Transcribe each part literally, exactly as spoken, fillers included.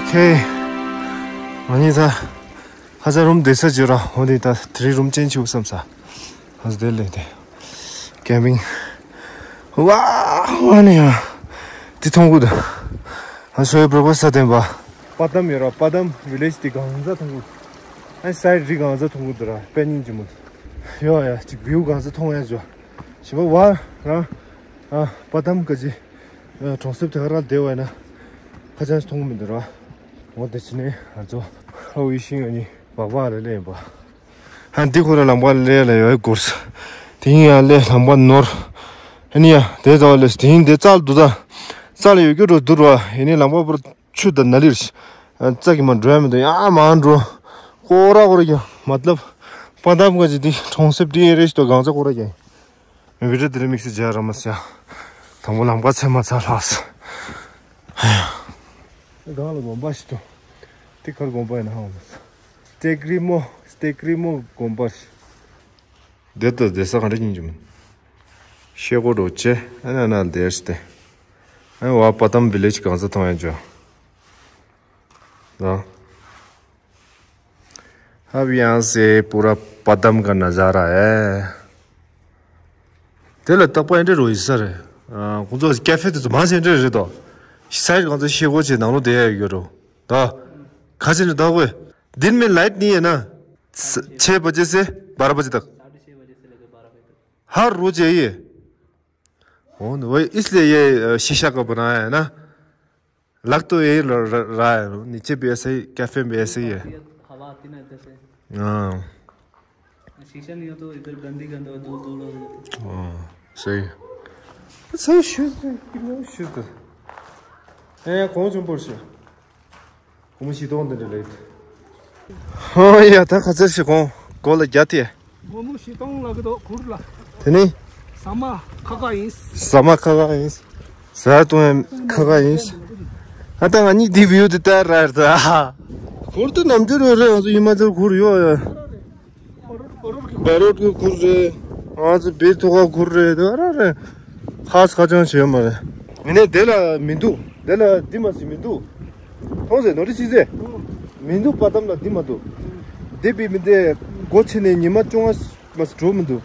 ཁེ། ང་གཉིས་ད་ཧ་ས་རུམ་བསྡད་ས་བརྗོད་ར་འོ་དེ་ད་དེ་རིང་རུམ་ཅན་ཆེའུ་བསམ་ས། ཧ་ས་དེ་ལས་དེ། ཀེམ་པིང་། ཝ་ཝ་ནི་ཡ། དེ་མཐོང་གི་འདུག་ཨ་སོའི་བྲོ་པ་ས་བསྟན་པ། པ་དམ་ཡོད་ར། པ་དམ་བི་ལེཇ་དེ་གང་ས་མཐོང་གི་འདུག་ཨ་སའི་རི་གང་ས་མཐོང་གི་འདུག་ར། དཔེ་སྙིང་རྗེ་མོ་འདུག་ཡོ་ཡ་ཅིག་བིའུ་གང་ས་མཐོང་ཡ་འཇོ། ཞི་བ་ཝ་ར། ཨ་པ་དམ་ག་ཅི། གྲོང་གསེབ་དེ་ག་རང་བསྡད་པ་ཡིན་ན། ཁ་ཅང་ཞིག་མཐོང་གི་མི་འདུག་ར། འོ་དེ་ཕྱི་ནས་ང་ཚོ་ཧ་ཝི་ཤིང་ཨ་ནི་སྦག་སྦག་ལ་སླེབས་ཡིན་པ། ཧ་འདི་ཁོ་ར་ལམ་ཁ་སླེབས་ལ་ཡོད་གུར་ས། དེ་ཡིན་ཡང་སླེབས་ལམ་ཁ་ནོར། ཨ་ནི་ཡ་དེ་ཚ་བ་སླེབས་དེ་ཡིན་དེ་རྩལ་འདུག་ད། རྩལ་ཡོད་རྒྱུ་འགྲོ་འདུག་ར། ཡིན་ནི་ལམ་ཁ་པུར་ཆུ་དང་ན་ལིར། རྩ་གི་མ་འགྲོ་ཡ་མི་འདུག་ཡང་མ་འགྲོ། ཀོ་ར་ཀོ་ར་ཀྱང་མ་ལབ། པ་དམ་ག་ཅི་འདི་གྲོང་གསེབ་འདི་ཨེ་རེ་ཞིག་ཏུ་གང་ཚ་ཀོ་ར་ཀྱང་། མི་བི་ཏྲ་དེ་རིང་དམིགས་བསལ་མཇལ་ར་མ་སོང་། དང་པོ་ལམ་ཁ་ཚད་མ་ཚ་ལྷག་སོང་། སྒང་ལ་དགོན་པ་ཞིག་འདུག་དེ་གར་དགོན་པ་ཡིན་ན་ཧ་གོ་མ་སོང་། སྟེགས་རི་མོ་སྟེགས་རི་མོ་དགོན་པ་ཞིག་དེ་ལྟ་བསྡད་ས་ག་འདྲ་ཡིན་གྱི་མིན། ཤེལ་སྒོ་འདྲ་བོ་བྱས་ཨ་ན་ན་བསྡད་ཤི་སྟེ། ཨ་བ་པ་དམ་བི་ལེཇ་གང་ས་མཐོང་ཡ་འཇོ། ད། अब यहाँ से पूरा पदम का नज़ारा है। དེ་ལ་རྟག་པར་འདྲ་རོ་ཡིན་ས་རེད། ཁོང་ཚོ་ཀེ་ཧྥེ་དེ་ཚོ་མང་ཆེ་འདྲ་རེད་དོ། སའི་ཁོང་ཚོ་ཤེལ་སྒོ་ཆེ་ནང་ལོགས་བསྡད་ཡ་ཡོད་རོ། ད། ཁ་ཆེ་ནི་ད་ཝེ། दिन में लाइट नहीं है ना। छः बजे से बारह बजे तक। हर रोज यही है। इसलिए ये शीशा का बनाया है ना। लग तो यही रहा है, नीचे भी ऐसे ही, कैफे भी ऐसे ही है। हवा आती ना इधर से। हाँ। शीशा नहीं हो तो इधर गंदी गंद और धूल धूल हो जाती। हाँ, सही है। सही शुद्ध है, कितना शुद्ध है। ए, कौन सा बोल से? ཁོ་མོ་བཞི་སྟོང་དེ་འདྲ་ལེགས། ཧོ་ཡ་ད་ཁ་ཚར་ཞིག་གོང་གོ་ལ་རྒྱ་དེ། ཁོ་མོ་བཞི་སྟོང་ལ་གི་དོ་གུར་ལ། དེ་ནི། ཟ་མ་ཁ་ཁ་ཡིན། ཟ་མ་ཁ་ཁ་ཡིན། ཟ་སྟོང་ཡ་ཁ་ཁ་ཡིན། ཨ་ད་ང་གཉིས་འདི་བིའུ་དེ་ལྟར་ར་ར། གུར་དུ་ནམ་རྒྱུན་རེ་རེ་ང་ཚོ་ཡུལ་མ་ཚོར་གུར་ཡོད་ཡ། བ་རོད་ཀྱི་གུར་རེད། ང་ཚོ་བེད་ཐོག་ཁ་གུར་རེད་དེ་ར་རེད། ཁ་ས་ཁ་ཅང་བྱེད་མ་རེད། མི་ནས་དེ་ལ་མི་འདུག་དེ་ལ་འདི་མ་ཟིན་མི་འདུག་མཐོང་ཟེ་ནོ་རི་ཅི་ཟེ། མི་འདུག་པ་དམ་ལ་འདི་མ་འདུག་དེ་བི་མི་དེ་སྒོ་ཕྱེ་ནས་ཉི་མ་བཅོ་ལྔ་མ་ཟིན་འགྲོ་མི་འདུག་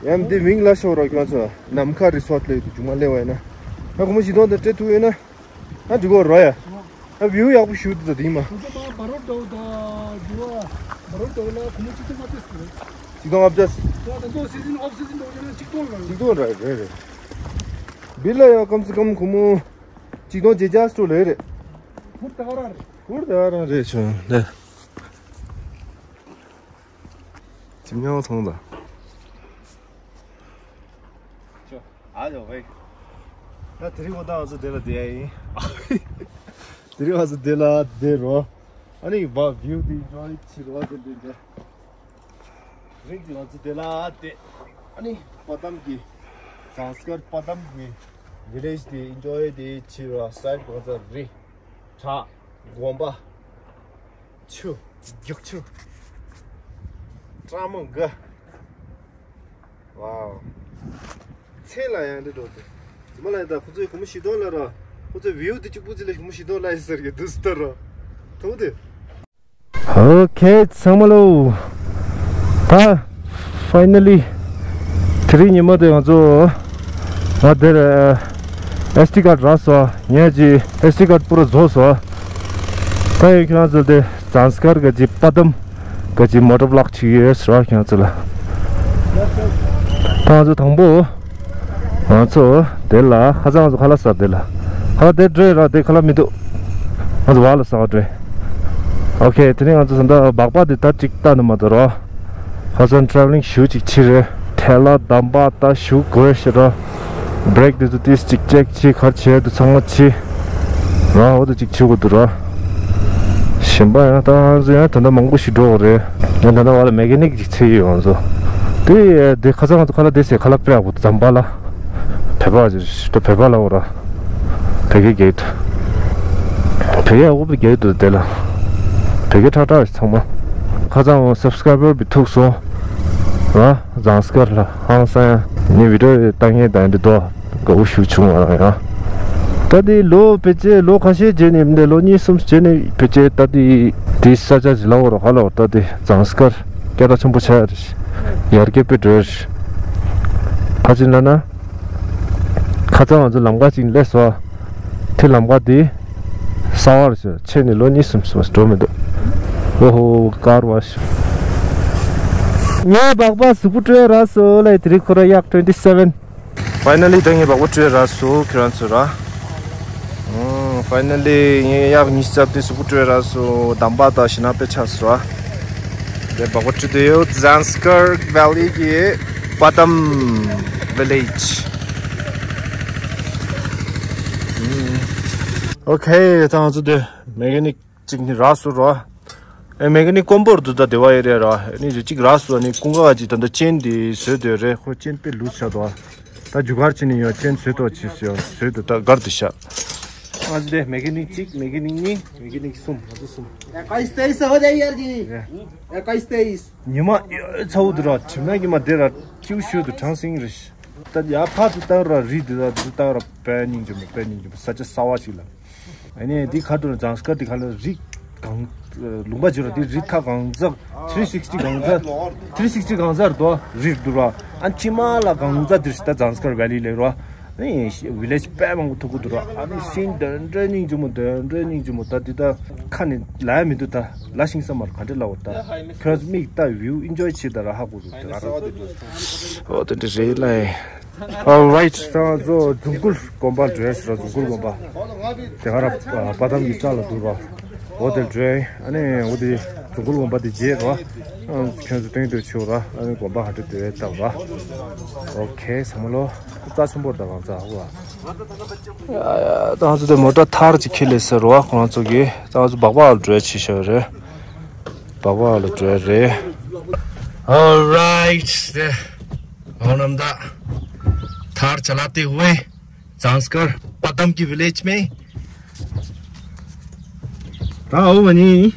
ཡང་འདི་མིང་ལ་ཤོར་ར་ཁྱོད་ཚོ་ནམ་མཁའ་རི་སོར་ལས་འདུག་ཇུ་མ་ལས་བ་ཡིན་ན། ང་ཁོ་མོ་བཞི་སྟོང་དེ་སྤྲད་ཐུབ་ཡོད་ན། ཨ་འགྲིག་གོ་རོ་ཡ། ཨ་བིའུ་ཡག་པོ་ཞུ་དུ་ད་དེ་མ། ཁོང་ཚོ་ད་བ་རོ་འདྲ་བོ་ད་འགྲོ་བ། བ་རོ་འདྲ་བོ་ལ་ཁོ་མོ་གཅིག་སྟོང་ལྔ་བརྒྱ་ཟེར་གི་རེད། གཅིག་སྟོང་ལྔ་བརྒྱ་ཟེར། ད་ད་ཚོ་སི་ཛིན་ཨོཕ་སི་ཛིན་འགྲོ་བ་ན་གཅིག་སྟོང་ལ། གཅིག་སྟོང་ར་རེད་རེད། བི་ལ་ཡ་ཀམ་སི་ཀམ་ཁོ་མོ་གཅིག་སྟོང་བརྒྱད་བརྒྱ་སྤྲོད་ལེ་རེད། ཁུར་ད་ག་རང་རེད། ཁུར་ད་ག་རང་རེད་ཆོ་ལེ། ཅི་མཉམ་མཐོང་ད། ཨ་ཡོ་ཝེ། ད་དེ་རིང་ང་ད་ང་ཚོ་དེ་ལ་བསྡད་ཡ་ཡིན། དེ་རིང་ང་ཚོ་དེ་ལ་བསྡད་རོ། ཨ་ནི་བ་བིའུ་དེ་འཇོ་ཡི་ཕྱིར་བ་དེ་འདྲ་འདྲ། དེ་རིང་དེ་ང་ཚོ་དེ་ལ་བསྡད། ཨ་ནི་པ་དམ་གྱི་ཟངས་དཀར་པ་དམ་གྱི་བི་ལེཇ་དེ་འཇོ་ཡི་དེ་ཕྱིར་བ་སའིད་གང་ཚ་རི། བྲག་དགོན་པ། ཆུ། རྒྱུག་ཆུ། སྤྲང་མོ་འགའ། ཝའོ། ཚེ་ལ་ཡང་འདི་འགྲོ་དེ། ཙི་མ་ལ་ཡང་ད་ཁོ་ཚོས་ཁོ་མོ་བཞི་སྟོང་ལ་ར། ཁོ་ཚོས་བིའུ་དེ་གཅིག་པུ་ཅི་ལས་ཁོ་མོ་བཞི་སྟོང་ལ་ཡིན་ཟེར་གི་འདུག་སྟ་ར། ཐུག་དེ། ཨོ་ཁེ་ཚང་མ་ལོ། ད། ཕའི་ནལ་ལི། དེ་རིང་ཉི་མ་དེ་ང་ཚོ། ང་དེར། ཨེས་ཌི་ཀར་རག་སོང་། ངས་ཀྱི་ཨེས་ཌི་ཀར་པུ་ར་རྫོགས་སོང་། ད་ཡོད་ཁྱེད་རང་ཚོ་དེ་ཟངས་དཀར་ག་ཅི་པ་དམ་ག་ཅི་མོ་ཊ་བི་ལོག་བྱེད་ཀྱི་ཡོད་ཟེར་བ་ཁྱེད་རང་ཚོ་ལ། ད་ང་ཚོ་དང་པོ། ང་ཚོ་དེ་ལ་ཁ་སང་ང་ཚོ་ཁ་ལག་ཟ་དེ་ལ། ཁ་ལག་དེ་སྤྲོད་ར་དེ་ཁ་ལག་མི་འདུག་ང་ཚོ་བ་ལ་ཟ་བ་སྤྲོད། ཨོ་ཁེ་དེ་ནས་ང་ཚོ་ད་སྦག་སྦག་དེ་ད་ཅིག་ལྟ་ནི་མ་གཏོགས་རོ། ཁ་སང་ཊེ་རེ་ཝེ་ལིང་ཞུ་ཅིག་ཕྱིར་རེད། ཐལ་ལ་འདམ་པ་ད་ཞུ་དགོས་ཤེ་ར། བྷི་རེག་དེ་ཚོ་ཏིས་ཅིག་ཅེག་ཕྱི་གར་བྱས་དུ་ཚང་མ་ཕྱི། ར་འོ་དུ་ཅིག་ཕྱི་དགོས་འདུག་ར། ཞིམ་པ་ཡང་ད་ང་ཚོ་ཡང་ད་ལྟ་མང་པོ་ཞིག་འགྲོ་དགོས་རེད། ཡང་ད་ལྟ་བ་ལ་མེ་ཀ་ནིག་ཅིག་ཚེ་ཡོད་ང་ཚོ། དེ་དེ་ཁ་སང་ང་ཚོ་ཁ་ལག་དེ་ཟེར་ཁ་ལག་དཔེ་ཡག་པོ་འདུག་ཛམ་བྷ་ལ། བོད་པ་ཅིག་ད་བོད་པ་ལ་འོ་ར། བོད་སྐད་རྒྱག་གི་འདུག་བོད་སྐད་ཡག་པོ་རྒྱག་གི་འདུག་དེ་ལ། བོད་སྐད་ཁྲག་ཁྲག་ཚང་མ། ཁ་སང་སབ་སི་ཀ་རའི་བར་བི་ཐུག་སོང་། ར། ཟངས་དཀར་ལ་ཧང་སང་ཡ། ནི་བི་ཌི་ཡོ་བཏང་ཡས་དང་འདི་དོ། དགའ་བོ་ཞུ་བྱུང་བ་རང་ཡ། ད་ ད་དེ་ལོ་ཕལ་ཆེར་ལོ་ཁ་ཤས་རྗེས་ནས་མི་འདུག་ལོ་གཉིས་གསུམ་རྗེས་ནས་ཕལ་ཆེར་ད་དེ་དེ་ས་ཆ་ཞིག་ལ་འོ་རོ་ཧ་ལོ། ད་དེ་ཛང་སི་ཀར་སྐད་གྲགས་ཆེན་པོ་ཆགས་ཡ་རེད། ཡར་རྒྱས་སྤེལ་འགྲོ་ཡ་རེད། ཕ་ཆིན་ལ་ན་ཁ་ཚ་ང་ཚོ་ལམ་ཁ་ཅིག་སླེབས་སོང་། དེ་ལམ་ཁ་དེ་གསར་པ་རེད། ཆེ་ནས་ལོ་གཉིས་གསུམ་སོང་འགྲོ་མི་འདུག་ཨོ་ཧོ་ཀར་ཝ་ཤ། ངའི་སྦག་སྦག་གཟུགས་པོ་སྤྲོད་རག་སོང་ལ། དེ་རིང་ཁོ་ར་ཡག་ཊུ་ཝེན་ཊི་སེ་ཝེན། ཕའི་ནལ་ལི་ད་ངའི་སྦག་སྦག་སྤྲོད་རག་སོང་ཁྱོད་རང་ཚོ་ར། ཕའི་ནལ་ལི་ངའི་གཡག་གཉིས་ཆ་དེ་གཟུགས་པོ་སྤྲོད་རག་སོང་། འདམ་པ་དང་ཞིང་ནགས་དཔེ་ཆགས་སོང་། དེ་སྦག་སྦག་སྤྲོད་དེ་ཡོད། ཛང་སི་ཀར་ཝེ་ལི་གི་པ་དམ་ཝི་ལེཇ། ཨོ་ཁེ། ད་ང་ཚོ་དེ་མེ་ཀ་ནིག་གཅིག་ནི་རག་སོང་ར། ཨེ་མེ་ཀ་ནིག་དཀོན་པོར་འདུག་ད་དེ་བ་ཨེ་རེད་ར། ཨེ་ནི་རེ་གཅིག་རག་སོང་། ཨ་ནི་ཀུན་དགའ་གཅིག་ད་ད་ཅན་དེ་བཟོས་དེ་རེད། ཁོ་ཅན་དཔེ་ལུས་ཆགས་འདུག་ད་རྒྱུ་གར་ཕྱིན་ནས་ཡོད། ཅན་བཟོས་ཏོ་ཅི་སི་ཡོད་བཟོས་ཏོ་ད་གར་དུ་ཤག་ཨ་འདི་མེ་ཀ་ནིག་གཅིག་མེ་ཀ་ནིག་གཉིས་མེ་ཀ་ནིག་གསུམ། ང་ཚོ་གསུམ། इक्कीस तेईस हो जाए यार जी। इक्कीस तेईस। ཉི་མ་ཚ་བོ་འདི་ར་དྲི་མ་གི་མ་དེ་ར་ཁྱིའུ་ཤུལ་དུ་གྲང་སིང་རེད། ད་ཡ་ཕར་དུ་བཏང་ར་རི་འདི་ད་འདི་བཏང་ར་དཔེ་སྙིང་རྗེ་མོ། དཔེ་སྙིང་རྗེ་མོ། ས་ཆ་གསར་པ་ཞིག་ལ། ཨ་ནི་འདི་ཁ་ཐུག་ལ་ཛང་སི་ཀར་འདི་ཁ་ལ་རི་གང་ལུང་པ་བརྗོད་ར་འདི་རི་མཐའ་གང་ཚ། ཐི་རི་སིག་སི་ཊི་གང་ཚ། ཐི་རི་སིག་སི་ཊི་གང་ཚ་རེད་དོ། རི་འདུག་ར། ཨ་ཕྱི་མ་ལ་གང་ཚ་འདིར་ཞིག་ད་ཛང་སི་ཀར་ཝེ་ལི་ལེགས་ར། ཨ་ནི་ཝི་ལེཇ་དཔེ་མང་པོ་ཐུག་གི་འདུག་ར། ཨ་ནི་ཤིང་དོན་འདྲ་སྙིང་རྗེ་མོ་དོན་འདྲ་སྙིང་རྗེ་མོ། ད་འདི་ད་ཁ་ནས་ལ་ཡ་མི་འདུག་ད་ལ་ཤིང་ས་མར་ག་འདྲ་ལ་འོ་ད་ཁྱོད་མིག་ལྟ་བིའུ་ཨིན་ཇོའི་བྱེད་ད་ར་ཧ་གོ་འདུག་ད་ར། ཨོ་དེ་འདྲ་རེད་ལ། Alright, ད་ང་ཚོ་རྫོང་ཁུལ་དགོན་པ་འགྲོ་ཡ་ཞིག་ར། རྫོང་ཁུལ་དགོན་པ་དེ་ག་ར་པ་དམ་གྱི་བྲག་ལ་འདུག་ར། འོ་དེར་འགྲོ་ཡ། ཨ་ནི་འོ་དེ་རྫོང་ཁུལ་དགོན་པ་དེ་རྗེས་ར། ཁྱོད་ཚོ་སྟོན་དུ་ཆུག་ར། ཨ་ནི་དགོན་པ་ག་འདྲ་འདུག་ལྟ་ར། ཨོ་ཁེ་ཚང་མ་ལོ། རྩ་ཆེན་པོ་ད་གང་ཚ་ཧུ་ཨ། ད་ང་ཚོ་དེ་མོ་ཊ་ཐར་གཅིག་ཁྱེར་ལས་ཟེར་རོ། ཁོ་རང་ཚོ་གིས་ད་ང་ཚོ་སྦག་སྦག་ལ་འགྲོ་ཡ་ཆེ་ཤོས་རེད། སྦག་སྦག་ལ་འགྲོ་ཡ་རེད། Alright, དེ་འོ་ནམ་ད་ཐར་ཅ་ལ་དེ་ཧུའེ། ཛང་སི་ཀར་པ་དམ་གྱི་ཝི་ལེཇ་མེ། ད་འོ་མ་ནི།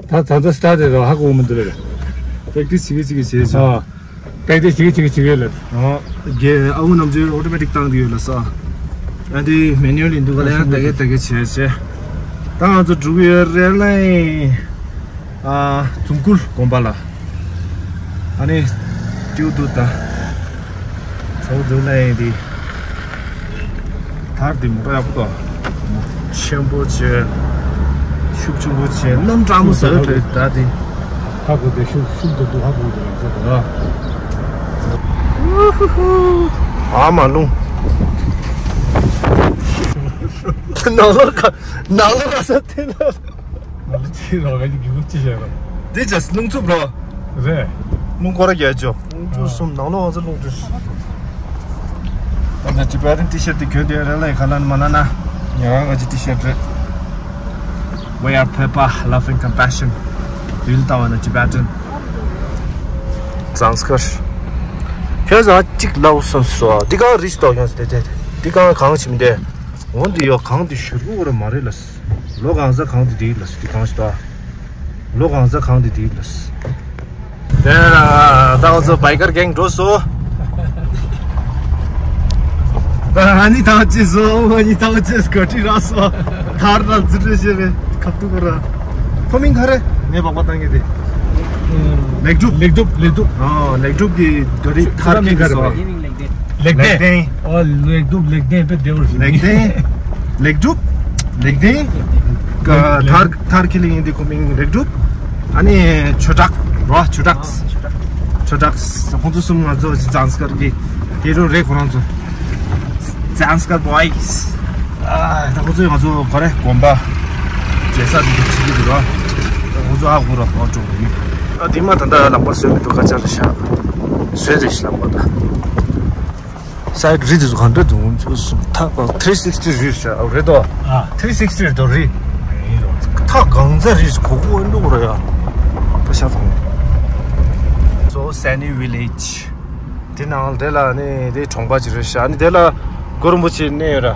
ད་ད་ད་སི་ཊར་ཊི་རེད་ར། ཧ་གོ་མི་འདུག་ལེ། པེག་ཊི་སི་བྱེད་གི་བྱེད་གི་བྱེད་ཨ། པེག་ཊི་སི་བྱེད་གི་བྱེད་གི་ལེ། ཨ། རྒྱལ་ཨ་འུ་ནམ་ཚོས་ཨོ་ཊོ་མེ་ཊིག་བཏང་གི་ཡོད་ལ་ས། ཨ་འདི་མེ་ནུ་ཨལ་ཡིན་འདུག་ག་ལེ། ད་གེ་ད་གེ་བྱེད་བྱེད། ད་ང་ཚོ་འགྲོ་གི་ཡོད་རེད་ལེ། ཨ། རྫོང་ཁུལ་དགོན་པ་ལ། ཨ་ནི་ཏིའུ་ཏུ་ད་ཚོགས་འདུ་ལ་ཡིན་དེ། ཐར་དེ་མོ་ཊ་ཡག་པོ་ཆེན་པོ་བྱས། ཤུགས་ཆེན་པོ་བྱས། གནམ་གྲང་མོ་ཟ་གི་རེད་ད་དེ། ཧ་གོ་དེ་ཤུགས་ཤུགས་དེ་འདུག་ཧ་གོ་དེ་རེད་ཟེར་དང་། ཨ་མ་རླུང་། ནང་ལོགས་ཀ་ནང་ལོགས་ཀ་ས་དེ་ལ། ང་ཚོ་ཅི་རོ་ག་ཅིག་རྒྱུག་ཅི་བྱས་རོ། འདི་ཅས་རླུང་འཚུབ་རོ། རེད། རླུང་སྐོར་རྒྱག་ཅོ། རླུང་འཚུབ་གསུམ་ནང་ལོགས་ང་ཚོ་རླུང་འཚུབ། ད་ལྟ་ཅི་པ་རིན་ཊི་ཤར་ཊི་གྱོན་དེ་རེད་ལ་ཡི་ཁ་ལན་མ་ན་ན། ཉེ་རང་ང་ཅི་ཊི་ཤར་ཊི་རེད། We are Pepa, love and compassion. Do you know Tibetan? ཛང་སི་ཀར། ཁྱོད་ཚོ་གཅིག་ལབ་སོང་སོ། འདི་གང་རིས་ཏོག་ཡོང་སྟེ་དེ། འདི་གང་གང་ཕྱིན་དེ། འོ་འདི་ཡོ་གང་འདི་ཞུར་བུ་ར་མ་རེད་ལ། ལོ་གང་ཟ་གང་འདི་དེ་ལ་སི་འདི་གང་ཞིག་ད། ལོ་གང་ཟ་གང་འདི་དེ་ལ་སི། དེ་ལ་ད་ང་ཚོ་བྷའི་ཀར་གེང་འགྲོ་སོ། ད་ཨ་ནི་ཐང་ཅི་སོ་ཨ་ནི་ཐང་ཅི་སྐ་ཏི་ར་སོ། ཐར་ར་ཛི་རེ་ཤེ་རེ་ཁབ་ཏུ་གོ་ར། ཁོ་མིང་ག་རེ་ངས་བག་པ་བཏང་གི་དེ། ལེགས་གྲུབ། ལེགས་གྲུབ། ལེགས་གྲུབ། ཨ་ལེགས་གྲུབ་ཀྱི་ག་རེ་ཐར་གི་གི་སོ། ལེགས་ལྡན། ལེགས་ལྡན། ཨོ་ལེགས་གྲུབ་ལེགས་ལྡན་དཔེ་བདེ་བོ་ཞིག་ལེགས་ལྡན། ལེགས་གྲུབ། ལེགས་ལྡན། ཀ་ཐར་ཐར་ཁི་ལི་ཡིན་དེ་ཁོ་མིང་ལེགས་གྲུབ། ཨ་ནི་ཆོས་གྲགས་རོ། ཆོས་གྲགས། ཆོས་གྲགས་ཁོང་ཚོ་གསུམ་ང་ཚོ་ཛང་སི་ཀར་གི་ཧི་རོ་རེད་ཁོ་རང་ཚོ། ཛང་སི་ཀར་བོའི་སི། ཨ་ད་ཁོང་ཚོས་ང་ཚོ་ག་རེ་དགོན་པ་རྒྱལ་ས་དེ་འདྲ་ཁྲིད་ཀྱི་འདུག་རོ། ཁོང་ཚོ་ཨ་ཁུ་རོ་ཨོ་ཀྲོ་གི་ཨ་དེ་མ་ད་ད་ལམ་པ་བཟོས་མི་འདུག་ཁ་ཆར་ཤག་བཟོས་རེད་ཤག་ལམ་པ་ད། སའིཌ་རི་དེ་ཚོ་གང་འདྲ་འདུག་ཐག་ཐི་རི་སིག་སི་ཊི་རི་ཤག་རེད་དོ། ཨ། ཐི་རི་སིག་སི་ཊི་རི་དོ་རི། ཐག་གང་ཚ་རི་གོ་གོ་འདུག་ར་ཡ། ད་ཤ་ཚང་། So Sani village. དེ་ནང་དེ་ལ་ནི་དེ་གྲོང་པ་ཅིག་རེད་ཤག་ནི་དེ་ལ་གུ་རུ་རིན་པོ་ཆེ་གནས་ཡོད་ར།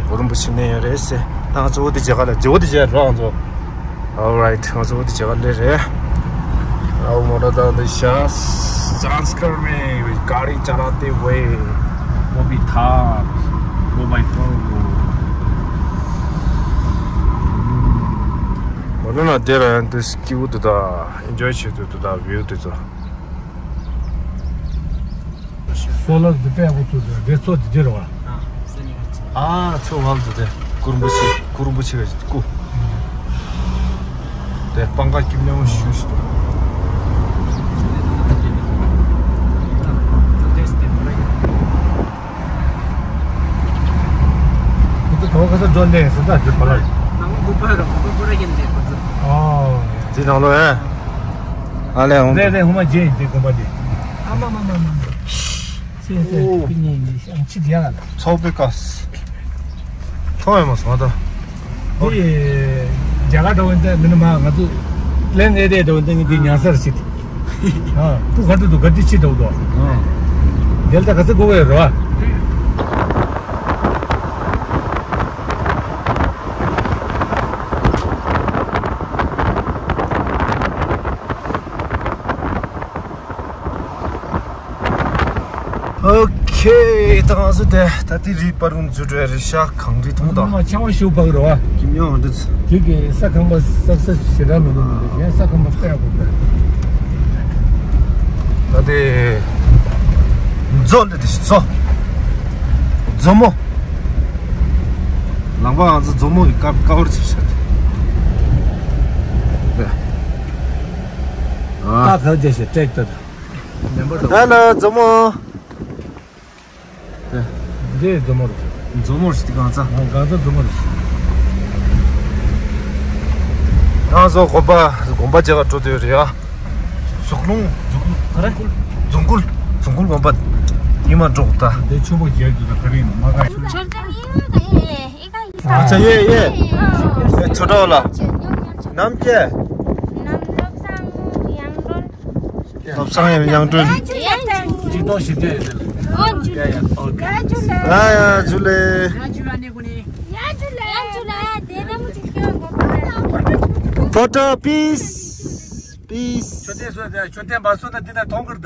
གུ་རུ་རིན་པོ་ཆེ་གནས་ཡོད་རེད་ཟེར། ད་ང་ཚོ་འོ་དེ་མཇལ་ཁ་ལ་མཇལ་འོ་དེ་མཇལ་རོགས་ང་ཚོ། Alright, ང་ཚོ་འོ་དེ་མཇལ་ཁ་སླེབས་རེད། आओ मोटा दादा शास संस्कार में गाड़ी चलाते हुए वो भी था वो भाई को। ནུ་ན་དེ་ར་ཡང་དེ་སྐྱིད་པོ་དེ་དག་ཨེན་ཇོའི་བྱེད་དུས་དེ་དག་བིའུ་དེ་ཚོ། སོ་ལར་དེ་དཔེ་ཡག་པོ་ཚུགས་དེ་རེ་ཚོ་དེ་དེ་ར་བ། ཨ་ཚོ་བལ་དེ་དེ་ཀུ་རུ་བུ་ཆེ་ཀུ་རུ་བུ་ཆེ་ག་ཅིག་ཀུ། དེ་སྤང་ཁ་སྐྱིད་མཉམ་ཞུ་ཞུ་དུ། ཁོ་ཚོ་གང་ག་ས་འགྲོ་ནས་སུ་ད་འགྲུལ་པ་ལ། ནང་དགུ་པ་ར་དགུ་པ་ར་ཡིན་ཏེ་ཁོ་ཚོ། ཨོ། འདི་ནང་ལོ་ཨེ། ཨ་ལས་འོང་། རེད་རེད། ཧུ་མ་རྗེས་ཡིན་ཏེ་དགོན་པ་འདི། ཨ་མ་མ་མ་མ་མ། སེ་སེ་ཨོ། ཀི་ཉེ་ཡིན་ཤང་ཆི་རྒྱ་ག་ལ། ཚོགས་པའི་བཀའ། ཐོང་ཡ་མ་སོང་ད། འདི་རྒྱ་གར་འགྲོ་འདི་མིན་མ་ང་ཚོ་ལན་ཨེ་དེ་འགྲོ་འདི་ངས་འདི་ཉང་སར་ཞིག་ཨ་ཕུ་ག་དུ་དུ་ག་དུ་ཅི་འགྲོ་འདུག་ཨ། འདིར་ད་ག་ཚོད་དགོས་ཡོད་རོ། ཨོ་ཁེ། ད་ང་ཚོ་དེ་ད་ལྟའི་རི་པར་རུང་འཛུལ་འགྲོ་ཡ་རི་ཤ་གངས་རི་མཐོང་དང་། ཆང་བ་ཤུགས་འབག་རོ་བ། ཀྱི་མྱོང་འདི་ཚོ། དེ་གི་ས་ཁང་པ་སག་སེ་ཞེ་དྲག་མི་འདུག་མི་འདུག་གཞན་ས་ཁང་པ་སྤེལ་དགོས་པས། ད་དེ་མཛོ་འདི་དེ་མཛོ། མཛོ་མོ། ལམ་པ་ང་ཚོ་མཛོ་མོ་གི་ཀ་ཀ་བར་ཚིག་ཤ་དེ། ཨ། ད་ག་རེ་བྱས་ཤེ་ཀྲེག་ཏོར། ད་ལ་མཛོ་མོ། འདི་མཛོ་མོ་རེད། མཛོ་མོ་རེད་གང་ཚ། ང་གང་ཚ་མཛོ་མོ་རེད། ང་ཚོ་དགོན་པ་དགོན་པ་བྱེད་ག་འགྲོ་འདོད་རེད་ཡ། གཟུགས་ལུང་གཟུགས་ལུང་ག་རེ། རྫོང་ཁུལ་རྫོང་ཁུལ་དགོན་པ་ཡིན་མ་འགྲོ་ད། འདི་ཆུ་མོ་རྒྱལ་རྒྱུ་ད་ག་རེ་ཡིན་མ་ག་ཡིན། ཨ་ཅག་ཡེ་ཡེ། ཨེ་ཆོ་འདྲ་བ་ལ། ནམ་སྐྱེ། ནམ་བློ་བཟང་ཡང་འགྲོ། བློ་བཟང་ཡང་ཡང་སྤྲུལ། ཅི་ཏོག་ཞིག་སྤྲད་ཡོད་དེ། ཨོ་ཇུ་ལེ། ཡ་ཡ་ཇུ་ལེ། ཕོ་ཊོ་པིས། པིས། མཆོད་རྟེན་སོ་དེ་མཆོད་རྟེན་པ་སོ་ད་འདི་ན་མཐོང་གི་རེད་ད།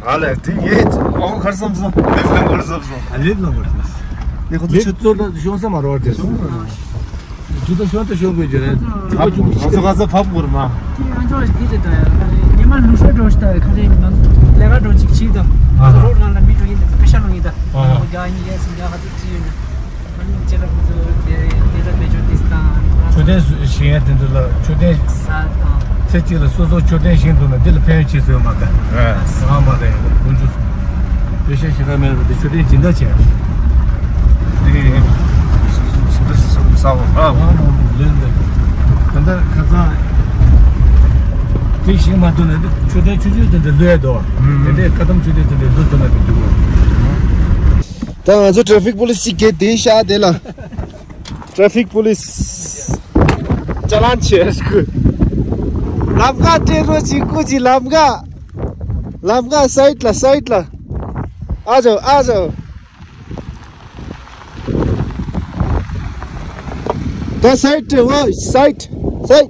ཨ་ལས་དེ་ངས་ཨོ་གར་བསམ་སོང་། ལེབ་ལ་གར་བསམ་སོང་། ཨ་ལེབ་ལ་གར་བསམ་སོང་། ལེབ་ཁོ་ཚོ་ལེབ་ཚོ་ལ་ཤོང་ས་མ་རོགས་དེ་སོང་། དུ་ད་ཤོང་ད་ཤོང་དགོས་ཀྱི་རེད། ཨ་ཁོ་ཚོ་ག་ས་ཕབ་དགོས་རེད་མ། དེ་ང་ཚོ་དེ་རེད་ད་ཡ། ཉི་མ་ལུས་ཤོར་འགྲོ་ཤི་ད་ཁ་རེ་ང་ཚོ་ལས་ཀ་འགྲོ་ཅིག་ཅིག་ད། ཨ་ཧ། རོགས་ནང་ལ་མི་འགྲོ་ཡིན་ད་པེ་ཤ་ལོང་ཡིན་ད། ཨ་ཧ། རྒྱ་ཉི་ཡ་སི་རྒྱ་ཁ་ཚོ་ཅི་ཡོད་ན། མཆོད་རྟེན་བཞེངས་ཡ་དེ་ཚོ་ལ་མཆོད་རྟེན་ཚེ་གཅིག་ལ་སོ་སོ་མཆོད་རྟེན་བཞེངས་འདུག་ན་འདི་ལ་ཕན་ཡོན་ཆེ་ཚོད་མ་ག་ཨ་ང་མ་རེད་དཀོན་མཆོག་གསུམ་དཔེ་ཤ་ཞེ་དྲག་མེད་རུང་འདི་མཆོད་རྟེན་སྦྱིན་བདག་བྱས་དེ་ས་འོ་ཨ་ང་མ་ལོན་ལོན་ད་ལྟ་ཁ་སང་དེ་བཞེངས་མ་ཐུབ་ན་འདི་མཆོད་རྟེན་ཆུང་ཆུང་དེ་འདྲ་ལོས་ཡ་དོ་དེ་འདྲའི་ཁ་ཐམ་མཆོད་རྟེན་དེ་འདྲ་ལོས་ཐུབ་ན་འདི་འདུག་ད་ང་ཚོ་ཊེ་ཕིག་པོ་ལི་སི་གཅིག་གིས་དེའི་ཤ་དེ་ལ། ཊེ་ཕིག་པོ་ལི་སི། ཅ་ལན་བྱས་ཤག་ལམ་ཁ་སྤྲད་རོགས་གྱིས་སྐུ་མཁྱེན། ལམ་ཁ། ལམ་ཁ་སའིཌ་ལ་སའིཌ་ལ། ཨ་ཇོ་ཨ་ཇོ། ད་སའིཌ་སྤྲད་རོགས། སའིཌ་སའིཌ།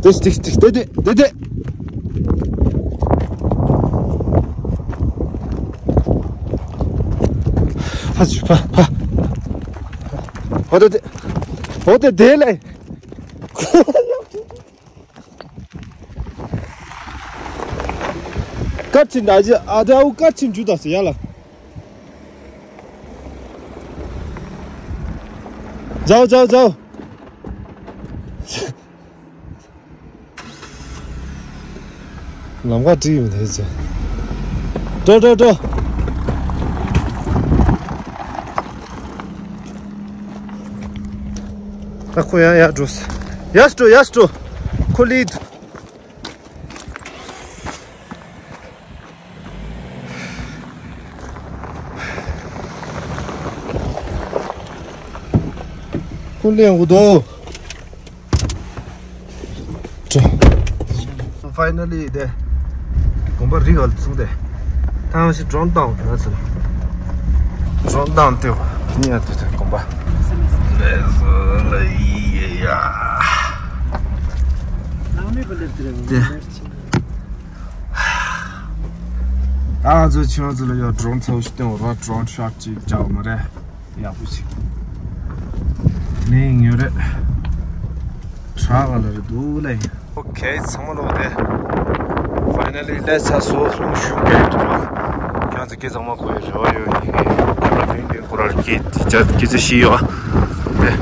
དེ་དེ་དེ་དེ་དེ་དེ། ཕ་ཕ་ཕ། ཨོ་དེ་དེ། ཨོ་དེ་དེ་ལས། སྐར་ཆེན་ད་ཅི་ཨ་ད་འུ་སྐར་ཆེན་འཇུ་ད་སི་ཡ་ལ། जाओ जाओ जाओ। ལམ་ཁ་བྲིས་ཡོད་དེ་ཚེ། འགྲོ་འགྲོ་འགྲོ། ད་ཁོ་ཡང་ཡར་འགྲོ། ཡར་འགྲོ་ཡར་འགྲོ། ཁོ་ལི། ཁོ་ལེན་འུ་དོ། ཕའི་ནལ་ལི་དེ་དགོན་པ་རི་ག་ལ་ཚུགས་ཏེ། ད་ང་ཞིག་ཌོན་ཌའོན་དེ་ཚོ་ལ་ཌོན་ཌའོན་དེ་བ་ནི་ཡ་དེ་དེ་དགོན་པ་ལས་ལ་ཡི་ཡ། དེ། ད་ང་ཚོ་ཁྱོད་ཚོ་ལ་ཡང་ཌོ་རོན་ཚ་བོ་ཞིག་སྟོན་རོགས། ཌོ་རོན་ཤོ་ཊི་ཅིག་རྒྱག་མ་རེད། ཡག་པོ་ཞིག་ནས་ཉོ་རེད། བྲག་ག་ལ་རེད་འདུག་ལེ། ཨོ་ཁེ། ཚང་མ་ལོག་སྟེ། ཕའི་ནལ་ལི་སླེབས་ཚར་སོང་། རླུང་ཤུགས་རྒྱག་འདུག་ར། ཁྱོད་ཚོ་སྐད་ཚང་མ་གོ་ཡི་རེ་བ་ཡོད། ཡིན་གྱི་ཁོ་ར་རིང་རིང་ཁོ་ར་སྐད་དེ་ཅག་སྐད་ཆ་ཤེས་ཡོད་ཨ། དེ།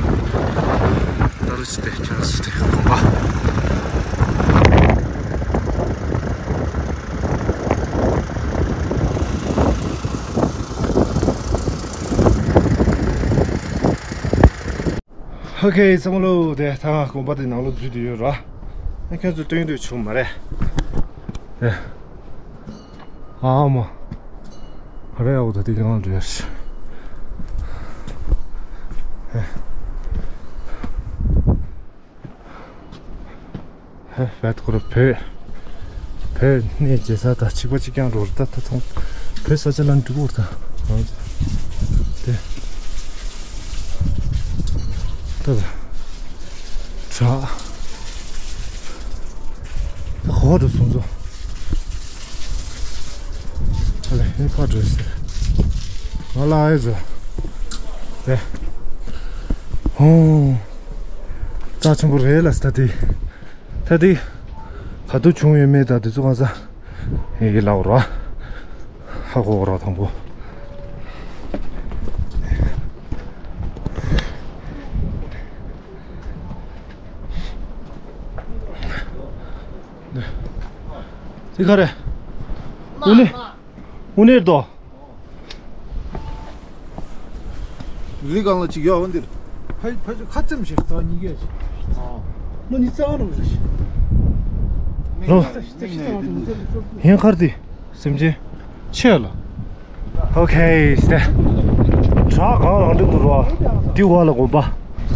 ད་རུ་ཅི་སྟེ་ཁྱོད་ཚོ་དེ་དགོངས་པ། ཨོ་ཁེ། ཚང་མ་ལོ། དེ་ད་དགོན་པ་དེ་ནང་ལོགས་འཛུལ་དུ་ཡོད་ར། ཨ། ཁྱོད་ཚོ་སྟོན་དུས་བྱུང་མ་རེད། དེ། ཨ་མ། རེད། འོ་ད་དེ་གང་འདྲ་ཡོད། ཧེ། ཧེ། བེད་ཁོ་ར་བོད། བོད་གནས་མཇལ་ས་དང་གཅིག་པ་གཅིག་རྐྱང་རོ། ད་ད་ཚོང་བོད་ས་ཆ་ལ་འགྲིག་གོ་ད། དེ། ད་ད། བྲག་ད་གོ་འགྲོ་སོང་ཚོ། ཨ་ལེ། ཧེ་ཕ་འགྲོ་ཟེར། ང་ལ་ཨེ་ཟོ། དེ། ཧོ། རྩ་ཆེན་པོ་རེད་ལ་སྟ་དེ། ད་དེ་ག་དུས་བྱུང་ཡོད་མེད་ད་དེ་ཚོ་གང་ས་ཡི་ལའོ་ར། ཧ་གོ་ར་དང་པོ། དེ་ག་རེ། དངོས་གནས། དངོས་གནས་དོ། རི་སྒང་ལ་ཅིག་ཡོད་འོ་འདིར། ཕ་ཕ་ཁ་ཙམ་ཞིག་ད་གཉིས་ཀ་ཞིག་ཨ། ལོ་ཉི་ཤུ་རྩ་བ་རུ་ཞིག་ལོ། ཉི་ཤུ་རྩ་བ་རུ་ཞིག་ཧེན་ཁར་དི། སེམས་ཅན། ཆེ་ལ། ཨོ་ཁེ། སྟེ། བྲག་གང་ལ་འདུག་རོ། དི་བ་ལ་དགོན་པ།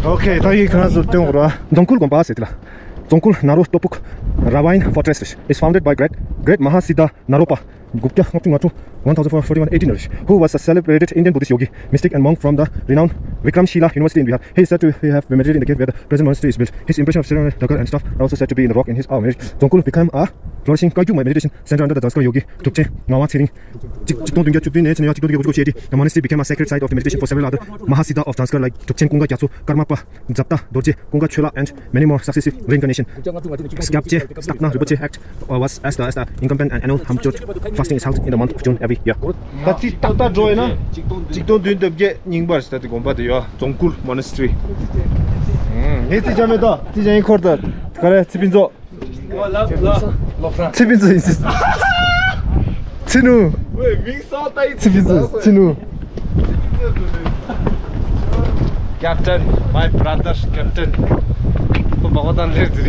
ཨོ་ཁེ། ད་ཡིག་ཁ་སུ་སྟོན་རོ། Dzongkhul Gompa ཟེར་དེ་ལ། Dzongkhul Naro Topuk Ravine Fortress is founded by great, great Mahasiddha Naropa Gupta, ལྔ་བཅུ་ང་དྲུག one thousand forty-one eighteen, who was a celebrated Indian Buddhist yogi, mystic and monk from the renowned Vikramshila University in Bihar. He is said to have meditated in the cave where the present monastery is built. His impression of ceremonial decor and stuff are also said to be in the rock in his image. Dzongkhul became a flourishing Kagyu meditation center under the Zanskar yogi Drupchen Ngawang Tshering. གཅིག་གཅིག་སྟོང་བདུན་བརྒྱ་བཅུ་བདུན་ནས་ཕྱི་ལོ་ཉིས་སྟོང་བདུན་བརྒྱ་དགུ་བཅུ་གོ་གཅིག་དེ། The monastery became a sacred site of meditation for several other Mahasiddha of Zanskar like Drupchen Kunga Gyatso, Karmapa Japta Dorje, Kunga Chola, and many more successive reincarnation. Gyapje Stapna Rinpoche act, uh, was as the, as the incumbent and annual Hamchot fasting is held in the month of June every year. ད་ཅིག་ཏག་ཏག་འགྲོ་ཡིན་ན། གཅིག་སྟོང་བདུན་བརྒྱ་བརྒྱད་རྙིང་པར་ཟེར་ཏེ་དགོན་པ་དེ་ཡོད། Dzongkhul Monastery། ངས་ཚིག་བྱ་མེད་ད། ཚིག་བྱ་ཡིན་འཁོར་ད། ག་རེ་ཚེ་ཕུན་ཚོགས། ཚེ་ཕུན་ཚོགས་ཡིན། ཚེ་ནུ། ཚེ་ཕུན་ཚོགས། ཚེ་ནུ། Captain, my brother Captain. ཁོ་མ་གོ་དང་ལེར་ཟེར།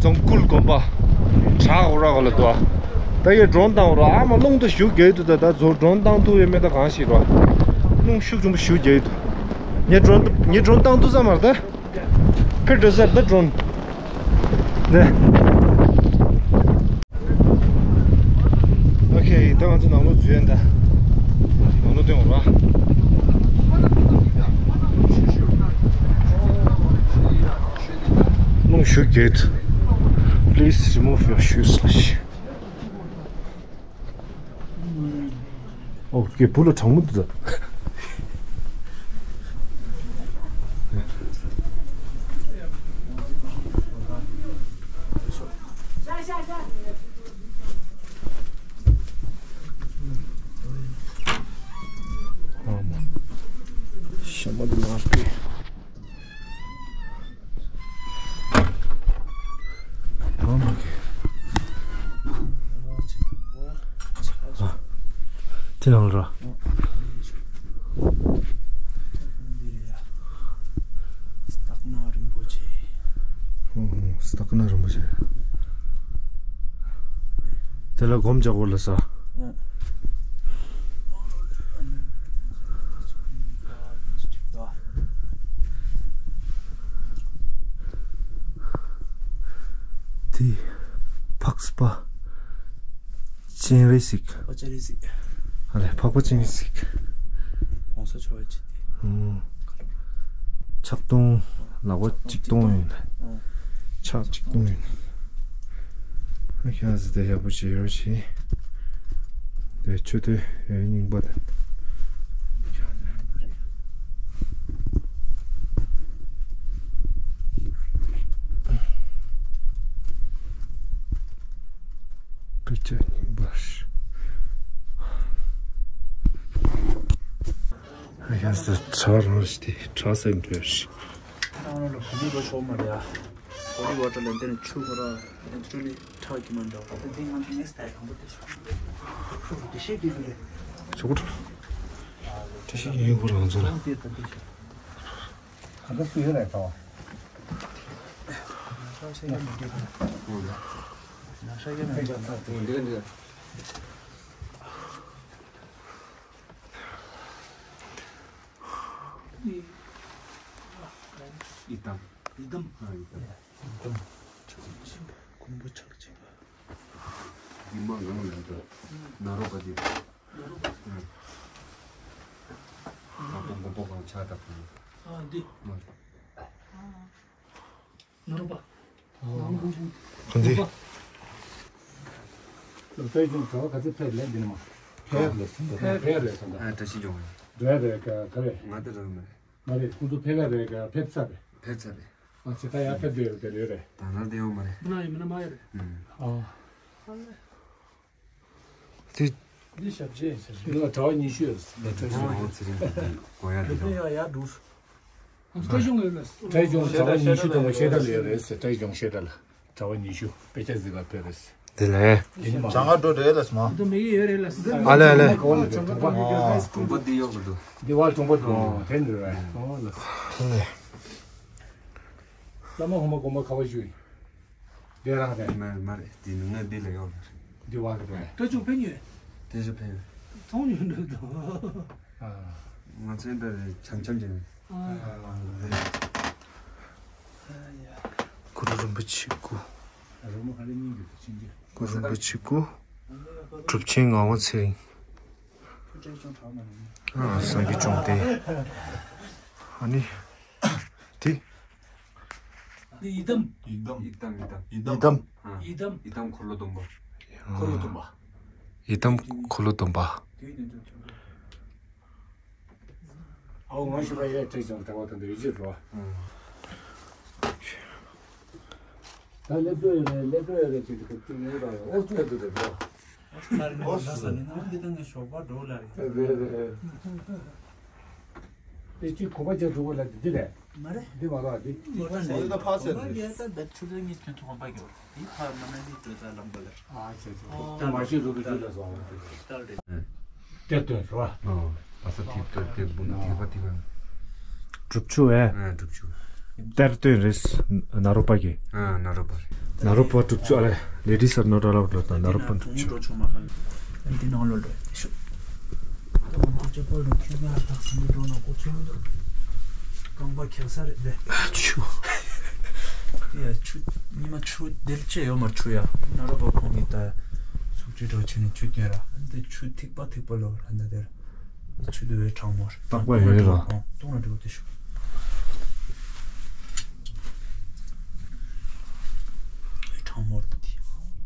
Dzongkhul དགོན་པ། བྲག་འོ་ར་ག་ལ་འདུག་ཨ། ད་ཡི་ཌོ་རོན་བཏང་འོ་ར། ཨ་མ་རླུང་དུ་ཞུགས་རྒྱུ་འདུག་ད། ད་ཚོ་ཌོ་རོན་བཏང་ཐུབ་ཡོད་མེད་ད་གང་ཤེས་རོ། རླུང་ཤུགས་ཆེན་པོ་ཞུགས་རྒྱུ་འདུག་ངས་ཌོ་རོན་ངས་ཌོ་རོན་བཏང་ཐུབ་ས་མ་རེད་ད། ཕེ་ཌོ་སར་ད་ཌོ་རོན། ནས། ཨོ་ཁེ། ད་ང་ཚོ་ནང་ལོགས་འཛུལ་ཡ་ད། ནང་ལོགས་སྟོན་འོང་ར། རླུང་ཤུགས་རྒྱས། Please remove your shoes. ཨོ་ཀེ། བུ་ལ་གྲང་མོ་འདུག་ད། ཨ་མ། ཞྭ་མོ་འདི་མ་སྤེ། ཨ་མ་གི། ཨ། དེ་ནང་ལ་ར། སྟག་སྣ་རིན་པོ་ཆེ། ཨོ། སྟག་སྣ་རིན་པོ་ཆེ། དེ་ལ་སྒོམ་རྒྱག་དགོས་ལ་ས། དེ་འཕགས་པ་སྤྱན་རས་གཟིགས། འཕགས་པ་སྤྱན་རས་གཟིགས། ཨ་ལས། འཕགས་པ་སྤྱན་རས་གཟིགས། གོང་ས་མཆོག་ཡ་ཅི་སྟེ། ཨོ། ཕྱག་སྟོང་། ལག་པ་གཅིག་སྟོང་ཡོད་ལ། ཨོ། ཕྱག་གཅིག་སྟོང་ཡོད། ཁྱེད་རང་ཚོ་དེ་ཡག་པོ་བྱེད་ཡོད་ཤིང་། དེ་མཆོད་རྟེན་ཡོད་རྙིང་པ་དང་། སྐུ་ཆ་རྙིང་པ་ཞིག་ཡང་སེ་ཁྲ་རང་ཞིག་དེ་ཁྲ་སེ་འདྲ་ཞིག་ཨ་ནི་ལ་བུ་མོ་འགྲོ་ཆོག་མ་རེད་ཨ། ཧོ་ལི་ཝ་ཊར་ལ་འདི་ནས་ཆུ་ཁོ་ར་ནེ་ཅུ་ར་ལི་ཁྲག་གི་མ་འདྲ་བ། འདི་ང་ཚོ་ནེ་སི་ཊི་ལ་དང་པོ་དེ་ཤོག་འདི་ཤེས་ཀྱི་རེད། ཆུ་ཁོ་ཁྲ་ཤེས་ཀྱི་ཡོད་ཁོ་རང་ཚོ་ལ། ཨ་ད་སུ་ཡོད་རེད་ད། ང་ཤ་ཡོད་མི་འདུག་ང་ཤ་ཡོད་མི་འདུག་ཡི་དམ། ཡི་དམ། ཨ་ཡི་དམ། ཡི་དམ། ཕྱག་ཆེན་པོ། མགོན་པོ་ཕྱག་ཆེན་པོ། ཉི་མ་ངང་ལ་འདུག་ནཱ་རོ་པ་ཏི། ནཱ་རོ་པ་ཏི། ཨ་མགོན་པོ་གང་ཕྱག་བཏབ་པ། ཨ་འདི། ནཱ་རོ་པ། ནཱ་རོ་པ། གང་འདི། ལོ་ཙཱ་ཡི་ཅུང་གྲྭ་བ་ག་ཚོད་ཕེབས་ལས་འདི་ནི་མ། ཕེབས་ལས་སོང་ད་ཕེབས་ལས་སོང་ད། ཨ་བཀྲ་ཤིས་ལྗོངས། འགྲོ་ཡ་རེད་ག་ག་རེད། ང་དེ་རང་མ་རེད། མ་རེད་ཁོང་ཚོ་ཕེབས་ཡ་རེད་ག་ཕེབས་ཚར་རེད། ཕེབས་ཚར་རེད། ཨ་ཅེ་ད་ཡ་ཕེབས་འདོད་ཡོད་དེ་རེད་རེད། ད་ནང་དེ་ཡོང་མ་རེད། མི་ན་ཡི་མི་ན་མ་ཡི་རེད། ཨ། དེ། འདི་ཞབས་རྗེས་ཟེར། འདི་ལ་གྲྭ་བ་ཉི་ཤུ་ཡོད་ཟེར། ད་ཚོ་ཚོ་ཚེ་རིང་གི་གོ་ཡ་འདི་དང་། ཡ་ཡ་འདུག་ཨ་ཁྲ་ཆུང་ཡོད་ལ། ཁྲ་ཆུང་གྲྭ་བ་ཉི་ཤུ་དང་པོ་ཤེས་ད་ལ་ཡོད་རེད་ཟེར། ཁྲ་ཆུང་ཤེས་ད་ལ་གྲྭ་བ་ཉི་ཤུ་དཔེ་ཆ་གཟིགས་ལ་ཕེབས་རེད་ཟེར། དེ་ལས། དེ་ནི་མ། ཅང་ག་འགྲོ་འདྲེ་ལ་སོང་། དུ་མི་ཡོད་རེད་ལ། ཨ་ལེ་ཨ་ལེ། གོ་ལ་ཁྲོམ་པ། ཨ་ཁྲོམ་པ་འདི་ཡོད་གི་འདུག་འདི་བ་ཁྲོམ་པ་འདུག་དེ་འདྲ་རེད། ཨོ་ལ། ཨ་ལེ། བླ་མ་ཧོ་མ་གོ་མ་ཁ་བ་ཞུ་ཡིན། དེ་རང་རེད། མ་མ་རེད། དེ་ནི་ང་འདི་ལ་ཡོད་རེད། འདི་བ་གི་རེད། ད་ཅུང་ཕན་ཡོད། དེ་ཅུང་ཕན་ཡོད། མཐོང་ཡོད་འདྲ་འདུག་ཨ། ང་ཚོའི་འདྲ་རེད་འཆམ་འཆམ་ཅན། ཨ། གུ་རུ་རིན་པོ་ཆེ་སྐུ། རོ་མ་ག་ལེ་སྙིང་རྗེ་དུ་ཕྱིན་རྗེ། གུ་རུ་རིན་པོ་ཆེ་སྐུ། གྲུབ་ཆེན་ངག་དབང་ཚེ་རིང་། ཨ་བསམ་ཡས་བཅོམ་ལྡན། ཨ་ནི། དེ། འདི་ཡི་དམ། ཡི་དམ། ཡི་དམ། ཡི་དམ། ཡི་དམ། ཡི་དམ། ཡི་དམ། ཡི་དམ་འཁོར་ལོ་སྡོམ་པ། འཁོར་ལོ་སྡོམ་པ། ཡི་དམ་འཁོར་ལོ་སྡོམ་པ། དེའི་དོན་དུ་ཨོ་ང་ཤི་བ་ཡ་ཏྲེ་ཅང་ཏྲ་བ་དང་འདི་ཡི་ཅི་རོ། ད་སླེབས་འགྲོ་ཡོད་རེད་སླེབས་འགྲོ་ཡོད་རེད་ཅེས་ཏུ་ཏུ་ངེས་ར་ཡོད་ཨོ་ཏུ་ཡ་ཏུ་དེ་རོ། ཨོ་ཏུ་ལ་རི་མོ་ལ་ས་ནི་ང་འདི་ད་ངས་ཞོགས་པ་འགྲོ་ལ་རེད། རེད་རེད། དེ་ཅི་གོ་བ་ཅན་འགྲོ་གོ་ལ་འདི་རེད། མ་རེད། འདི་མ་རེད་འདི། མ་རེད་འདི་ད་ཕ་ཚད་རེད། ད་ད་ཆུ་ཚོད་གཉིས་ཐོན་ཐོག་པ་གི་རེད། འདི་ཕ་མ་ན་འདི་འགྲོ་ད་ལམ་པ་ལ། ཨ་ཅེ་ཅེ། ཨོ། ད་མ་ཤི་རུ་རུ་རུ་ལ་སོང་། ཏར་རེད། གཏེར་སྟོན་རེད་བ། ཨ། བ་ས་ཐིག་ཏོ་གཏེར་སྟོན་ཐིག་པ་ཐིག་པ། གྲུབ་ཆུ་བས། ཨ་གྲུབ་ཆུ། གཏེར་སྟོན་རེད། ནཱ་རོ་པ་གི། ཨ་ནཱ་རོ་པ་རེད། ནཱ་རོ་པ་གྲུབ་ཆུ་ཨ་ལེ། Ladies are not allowed ལོ་དང་ནཱ་རོ་པ་གྲུབ་ཆུ། འགྲོ་ཆུང་མ་ཧ་ལ། འདི་ནང་ལོ་ལོ་ཤོག་ད་ང་ཚོ་ཅེ་པོ་ལོ་ཁྱོད་ང་ཐག་ཚང་མ་འགྲོ་ན་ཁོ་ཚོ་མི་འདུག་རྐང་པ་ཁེགས་ས་རེད་དེ། ཨ་ཆུ། ཡ་ཆུ། ཉི་མ་ཆུ་དེར་ཆེ་ཡོད་མ་ཆུ་ཡ། ནཱ་རོ་པ་ཁོང་གིས་ད་སུག་ཅི་འགྲོ་ཆེ་ནས་ཆུ་སྟོན་ར། འདི་ཆུ་ཐིགས་པ་ཐིགས་པ་ལོ་ར་འདི་དེར། ཆུ་དུ་བའི་གྲང་མོར། རྟག་པ་ཡོད་ར། ཏོང་ལ་འགྲོ་དེ་ཤོག་གྲང་མོར་དེ།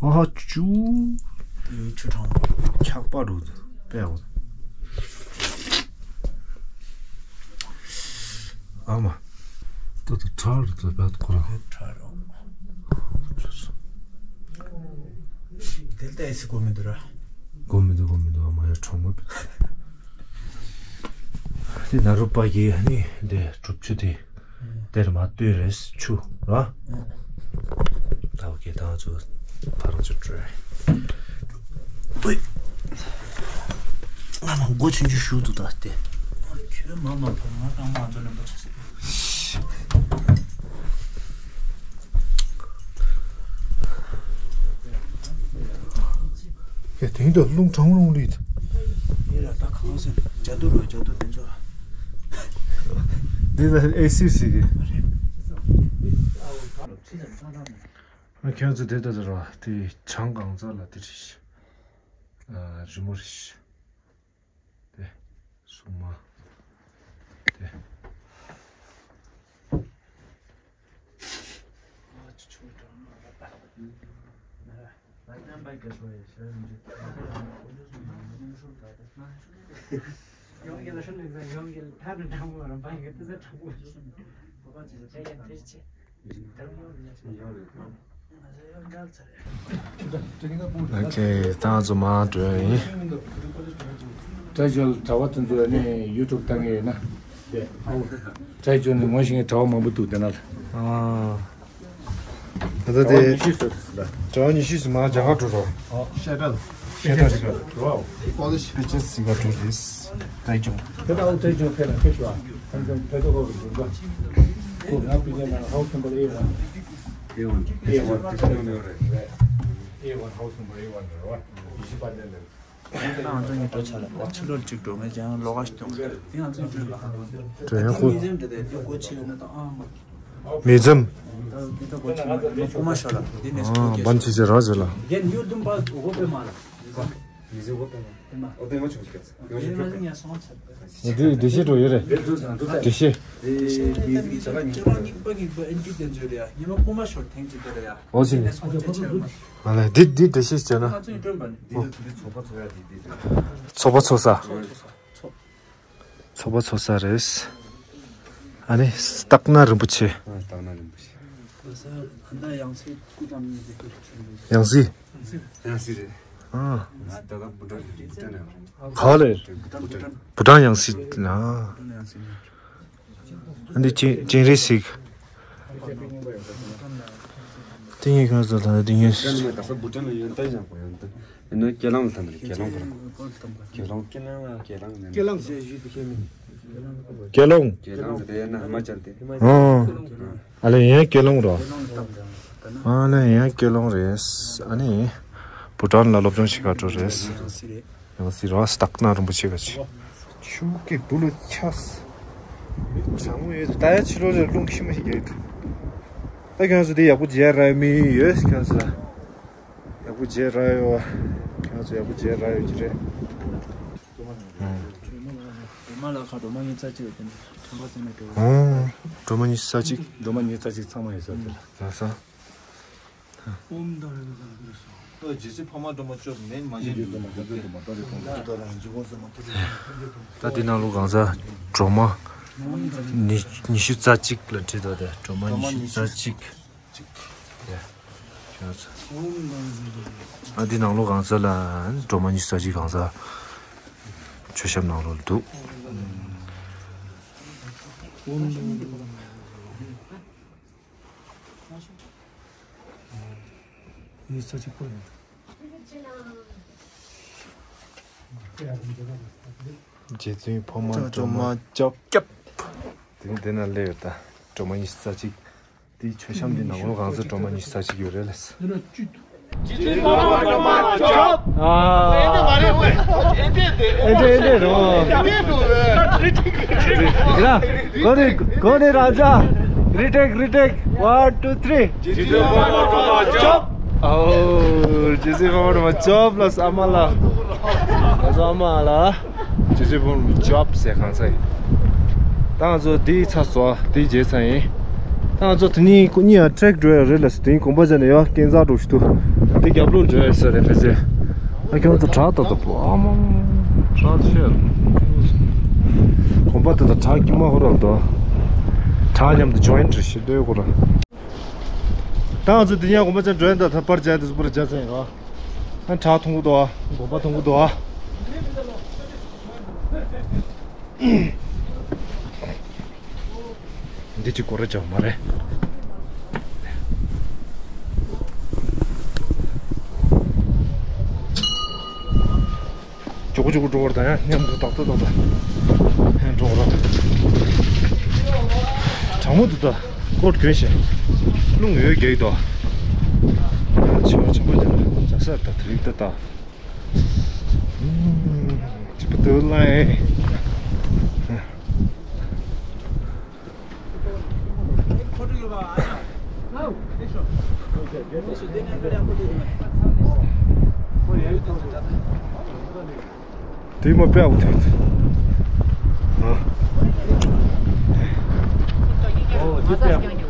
ཨ་ཧ་ཅུ། དེ་ཆུ་གྲང་མོར། ཆག་པ་རུ་དུ་པའོ། ཨ་མ། ཏོ་ཏོ་ཁྲ་རུ་དུ་པའོ་ཁོ་རང་། ཁྲ་རུ། དེ་ལྟ་ཨེ་སི་གོ་མི་འདུག་ར། གོ་མི་འདུག་གོ་མི་འདུག་ཨ་མ་ཡ་གྲང་མོ། དེ་ནཱ་རོ་པ་གི་ནི་དེ་གྲུབ་ཆུ་དེ། དེར་མ་ལྟོས་རེད་ཆུ་ར། ད་ཨོ་ཁེ་ད་ང་ཚོ་ཕ་རང་ཚོ་བྲོས། ཨོའི། ང་མ་མགོ་ཆུང་ཆུང་ཞུ་འདུག་ད་དེ། ཁྱོད་མ་མ་ཕ་ང་རང་མ་ཚོ་ལེན་པ་ཆ་སྲིད། ཡ་དེང་དུ་རླུང་གྲང་རླུང་ལུས། ཡེ་ར་ད་གང་ཟེར་ཇ་དུ་རུ་ཇ་དུ་དེ་ཚོ། འདི་ལ་ཨེ་སི་ཟེར་གི། ཨ་ཁྱོད་ཚོ་དེ་ལྟ་ཟེར་བ་དེ་ཆང་གང་ཚ་ལ་དེ་རེད། ཨ་རི་མོ་རེད། དེ་སུ་མ་དེ། ཨ་ཆུ་ཆུ་གྲང་མ་ར། ཨོ་ཁེ། ད་ང་ཚོ་མར་འགྲོ་ཡ་ཡིན། དྲ་ཞོལ་དྲ་བ་དེ་ཚོ་ནི་ཡུ་ཊུབ་བཏང་གི་ཡོད་ན། དྲ་ཞོལ་ནི་ངོ་ཤེས་མཁན་དྲ་བ་མང་པོ་འདུག་དེ་ན་ལ། ཨ། ད་ལྟ་དེ་དྲ་བ་ཉི་ཤུ་ཙམ་མར་རྒྱ་གར་འགྲོ་རོགས། ཤེ་ཏལ། ཤེ་ཏལ་ཟེར་ག་འགྲོ་བ། པོ་ལི་ཤི་པི་ཅེས་ཟེར་ག་འགྲོ་རེད། དྲ་ཞོལ། དེ་ལྟ་བུ་དྲ་ཞོལ་ཕེབས་ན་ཕེབས་ཤོག་ཨ། ཁོང་ཚོ་ཕེབས་ཐུབ་ཁོ་རུ་འགྲོ་འགྲོ། ཁོ་ང་པི་ཉན་ན་ཧའོ་སི་ནམ་བར་ཨེ་ཝན། ཨེ་ཝན། ཨེ་ཝན། ཨེ་ཝན་ཧའོ་སི་ནམ་བར་ཨེ་ཝན་རེད་བ། ཉི་ཤུ་པ་ལེན་ལེན། ང་ཚོ་གཉིས་འགྲོ་ཚར་ལ་ཕྱི་ལོགས་གཅིག་འགྲོ་མེད་ཀྱང་ལོགས་ཀ་ཞིག་འགྲོ་མེད། དེ་ང་ཚོ་འགྲོ་ལ་ཧ་གོ་འདུག་དེ་ཡང་ཁོ། མི་འཛེམ་དེ་དེ་དེ་སྒོ་ཕྱེ་ཡོད་ན་ད་ཨ་མ། མི་འཛེམ། ད་དེ་ད་སྒོ་ཕྱེ་ཡོད་ན་རྐུ་མ་ཤོར་ལ་དེ་ནས་སྒོ་ཕྱེ། བན་ཆི་ཆི་ར་ཟེར་ལ། རྒན་ཡུ་དུམ་པ་སྒོ་པེ་མ་ལ། མི་འཛེམ་སྒོ་པེ་མ། པེ་མ། འོ་དེ་ཡང་ཆུང་ཆུང་ཡང་ཆུང་ཆུང་། འདི་འདི་ཤེས་འགྲོ་ཡོད་རེད། འདི་ཤེས། འོ་ཞིག་ཨ་ལས་འདི་འདི་འགྲེལ་བཤད་བྱས་ན། ཚོགས་པ་ཚོགས་ས། ཚོགས་པ་ཚོགས་ས་རེད། ཨ་ནི་སྟག་སྣ་རིན་པོ་ཆེ། ཡང་སྲིད། ཡང་སྲིད་རེད། ཨ། ག་ལེར། བུ་ཊན་ཡང་སྲིད་ལ། འདི་ཅིང་ཅིང་རི་ཟིག་དེ་ངས་ཁྱོད་ཚོ་ལ་དེ་ངས། ད་ས་བུ་ཊན་ལ་ཡོན་ཏན་ཡང་གོ་ཡོན་ཏན། ཡིན་ན་ཀེ་ལང་ལ་ཐམ་རེད། ཀེ་ལང་ཁོ་རང་། ཀེ་ལང་། ཀེ་ལང་ཀེ་ལང་ལ་ཀེ་ལང་ནས། ཀེ་ལང་། ཀེ་ལོང་། ཀེ་ལང་ཟེར་དེ་ཡིན་ན་ཧི་མ་ཅལ་དེ། ཨ་ལས་ཡང་ཀེ་ལོང་རོ། ཨ་ལས་ཡང་ཀེ་ལོང་རེད། ཨ་ནི་བུ་ཊན་ལ་སློབ་སྦྱོང་བྱེད་ག་འགྲོ་རེད། ཡང་སྲིད་རོ། སྟག་སྣ་རིན་པོ་ཆེ་ག་ཅི། ཆུ་གི་བུ་ལོ་ཆས། གྲང་མོ་ཡོད། ད་ཡ་ཕྱི་ལོགས་ལ་རླུང་ཤི་མ་ཤི་རྒྱག་གི་འདུག་ད་ཁྱོད་ཚོ་དེ་ཡག་པོ་མཇལ་རག་མི་ཡོད་ཁྱོད་ཚོ་ལ། ཡག་པོ་མཇལ་རག་ཡོད། ཁྱོད་ཚོ་ཡག་པོ་མཇལ་རག་ཡོད་ཀྱི་རེད། སྒྲོལ་མ་ལ་ཁ་སྒྲོལ་མ་ཉི་ཤུ་རྩ་གཅིག་ཡོད་དེ་ནས་ཁྲམ་པ་ཚོ་ནས་སྒྲོལ་མ། ཨོ། སྒྲོལ་མ་ཉི་ཤུ་རྩ་གཅིག་སྒྲོལ་མ་ཉི་ཤུ་རྩ་གཅིག་ཚང་མ་ཡོད་ས་དེ་ལ། ལགས་སོ། ད་འདི་ནང་ལོ་གང་ཟག་སྒྲོལ་མ་ཉི་ཉི་ཤུ་རྩ་གཅིག་ལ་བྲིས་འདུག་དེ། སྒྲོལ་མ་ཉི་ཤུ་རྩ་གཅིག་ཡ། ཁྱོད་ཚོ། ཨ་འདི་ནང་ལོ་གང་ཟག་ལ་སྒྲོལ་མ་ཉི་ཤུ་རྩ་གཅིག་གང་ཟག་མཆོད་བཤམས་ནང་ལོགས་ལ་འདུག་རྗེ་བཙུན་འཕགས་མ་སྒྲོལ་མ་སྐྱབས། སྐྱབས། དེ་ནི་དེ་ན་སླེབས་ཡོད་ད། སྒྲོལ་མ་ཉི་ཤུ་རྩ་གཅིག་དེའི་མཆོད་བཤམས་དེ་ནང་ལོ་གང་ཚོད་སྒྲོལ་མ་ཉི་ཤུ་རྩ་གཅིག་ཡོད་རེད་ལགས། ཨ། ཨེ་འདྲ་ཨེ་འདྲ་རོ། གོ་ནི་གོ་ནི་ར་ཇ། Retake, retake. One, two, three. ཨའོ། རྗེ་བཙུན་འཕགས་མ་སྒྲོལ་མ་སྐྱབས་ལགས། ཨ་མ་ལགས། ཨ་མ་ལགས། རྗེ་བཙུན་འཕགས་མ་སྒྲོལ་མ་སྐྱབས་ཟེར་གང་ཚ་ཡིན། ད་ང་ཚོ་འདིའི་ཚ་བཟོ། འདིའི་རྗེས་ཚ་ཡིན། ད་ང་ཚོ་དེ་གཉིས་ཀོ་གཉིས་ཡང་ཊེག་འགྲོ་ཡ་རེད་ལ་ཟེར། དེ་གཉིས་གོམ་པ་བྱས་ནས་ཡ་སྐས་འཛེག་འགྲོ་ཞིག་འདུག་དེ་རྒྱབ་ལོགས་འགྲོ་ཡ་ས་རེད་ཕལ་ཆེར། ཨ་ཁྱོད་ཚོ་བྲག་ལྟ་ལྟ་པོ། ཨ་མ་མ་བྲག་ཆེ། གོམ་པ་དེ་དང་བྲག་དཀྱིལ་མ་ཧོ་ར་ལ་འདུག་བྲག་མཉམ་དུ་ཇོ་ཡིན་འགྲོ་ཞིག་ལྟོས་ཁོ་ར། ད་ང་ཚོ་དེ་གཉིས་གོམ་པ་བྱས་འགྲོ་ཡ་ད་ད་པར་བྱས་དེ་ཚོ་པར་བྱས་ཚར་ཡིན་རོ། ཨ་བྲག་མཐོང་གི་འདུག་ཨ། གོམ་པ་མཐོང་གི་འདུག་ཨ། འདི་ཅིག་སྐོར་ར་བྱ་མ་རེད། མགྱོགས་པོ་མགྱོགས་པོ་འགྲོ་བར་དང་ཡང་མཉམ་དུ་ཏག་ཏག་ཏག་ཏག་ཧན་འགྲོ་བར། གྲང་མོ་འདུག་ད། ཀོ་ཊི་གྱོན་ཞིང་། རླུང་ཡོད་རྒྱག་གི་འདུག་ཡང་ཆེ་བ་ཆེན་པོ་རྒྱག་ལ་འཇའ་ས་ད་དེ་རིགས་ད་ད། ཅི་པ་དུ་ལ་ཨེ། དེ་མ་པའོ་དེ། ཨ། ཨོ་དེ་པའོ།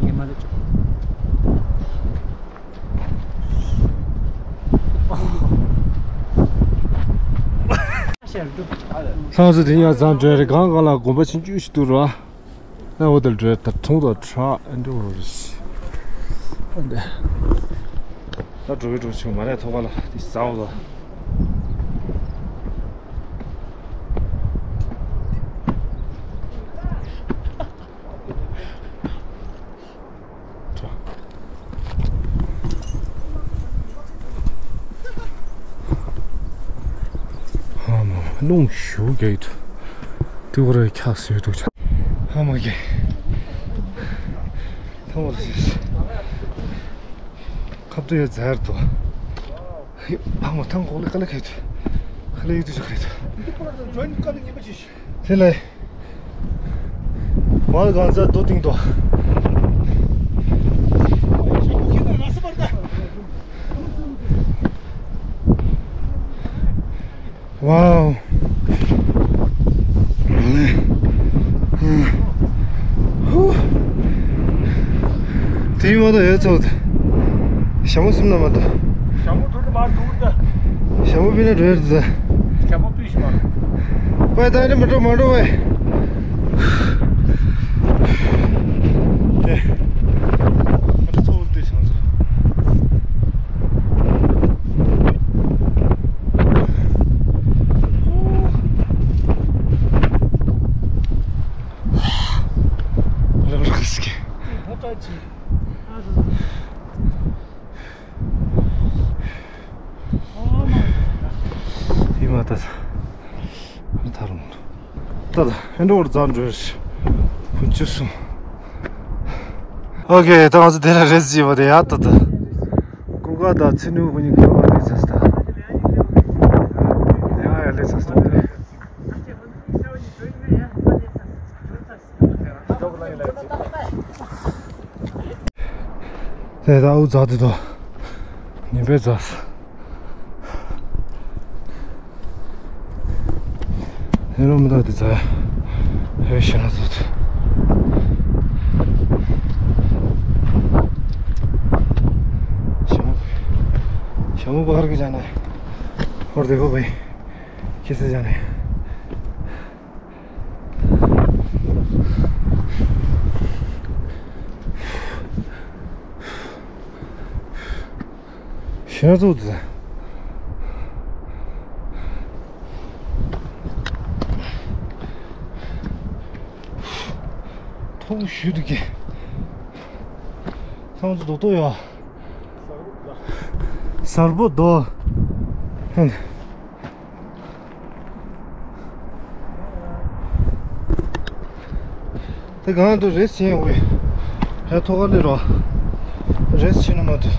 ངས་མ་ལབ་ཆོག་ལྷང་ཚོ་དེ་ཡང་ཙང་འགྲོ་རེད། གང་གང་ལ་དགོན་པ་ཆུང་ཆུང་ཞིག་འདུག་ར། ཨ་འོ་དེར་འགྲོ་ད་གྲོང་དང་ཁྲ་ཨ་འགྲོ་རེད། ཨ་འདི་ད་འགྲོ་གི་འགྲོ་ཆུང་མ་རེད། ཐོག་ཁ་ལ་དེ་ཟ་འོ་ད། ཨ་མ་རླུང་ཞུ་རྒྱག་གི་འདུག་དེ་གོ་ར་འཁྱག་སེ་འདུག་ཨ་མ་རྒྱལ། ཐང་བ་ལ་ཞིག་ཁབ་ཏུ་ཡ་ཛར་དོ། ཨ་མ་ཐང་གོ་ལ་ཀ་ལ་ཁེ་ཏུ་ཁ་ལ་ཡུ་ཏུ་ཞུ་ཁེ་ཏུ། དེ་ལས། མར་གང་ཚ་རྡོ་ཏིང་ཏོ། ཝའོ། ཧུ། དེའི་མ་གཏོགས་ཡོད་ཚོད། ཞྭ་མོ་སིམ་ན་མ་གཏོགས། ཞྭ་མོ་དུར་མ་དུར་ད། ཞྭ་མོ་པི་ན་འགྲོ་ཡར་ད། ཞྭ་མོ་པི་ཤི་མ། པའི་ད་ནི་མ་འགྲོ་མ་འགྲོ་བས། ཨེ། ཨ་ད་ཚོ་འུར་དེ་ཤང་ཚོ། རང་རང་སྐྱེ། ཡིན་མ་ད་ད། ད་རུང་། ད་ད་ཨེ་འགྲོ་བར་རྫ་འགྲོ་ཕུན་ཆུ་སོང་། ཨོ་ཁེ། ད་ང་ཚོ་དེ་ལ་རེས་བྱས་པ་དེ་ཡ་ད་ད། ཀུ་ཀ་དང་ཚི་ནུ་བུ་གཉིས་ཀ་བ་ལས་ཚ་སྟ། ཡ་ཡ་ལས་ཚ་སྟ། དེ་ད་འུ་ཛ་དེ་དོ། ཉིན་པའི་ཛ། ཧེ་རོ་མི་ད་དེ་ཛ། ཧེ་ཤ་ན་ཛ་དེ། ཞྭ་མོ། ཞྭ་མོ་བར་གི་ཅ་ན། ཧོར་དེ་གོ་བའི། ཁྱི་ས་ཅ་ན། ཤ་ཚོ་དེ། ཐོག་ཞུ་དུ་གི། ཚང་ཚོ་དོ་དོ་ཡོ། སར་པོ་དོ། དེ་གང་དུ་རེས་བྱེད་འོས། ཧེ་ཐོག་ཁ་ལི་རོ། རེས་བྱེད་ན་མ་དུ།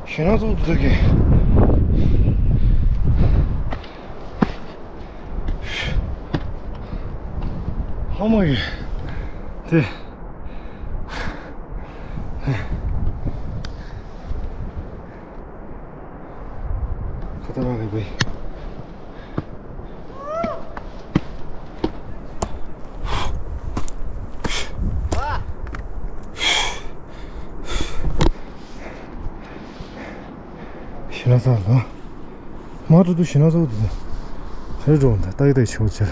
ཞེ་ན་ཚོགས་དུ་དགེ། ཧ་མ་ཡོད། དེ། ཁ་ཏ་ར་རེ་བེ། ཤི་ན་ས་ལ། མ་འགྲོ་དུས་ཤི་ན་ས་འུ་དུ། ཧེ་འགྲོ་འདི་ལྟ་ཡི་ལྟ་ཡི་ཆོག་ཅེར།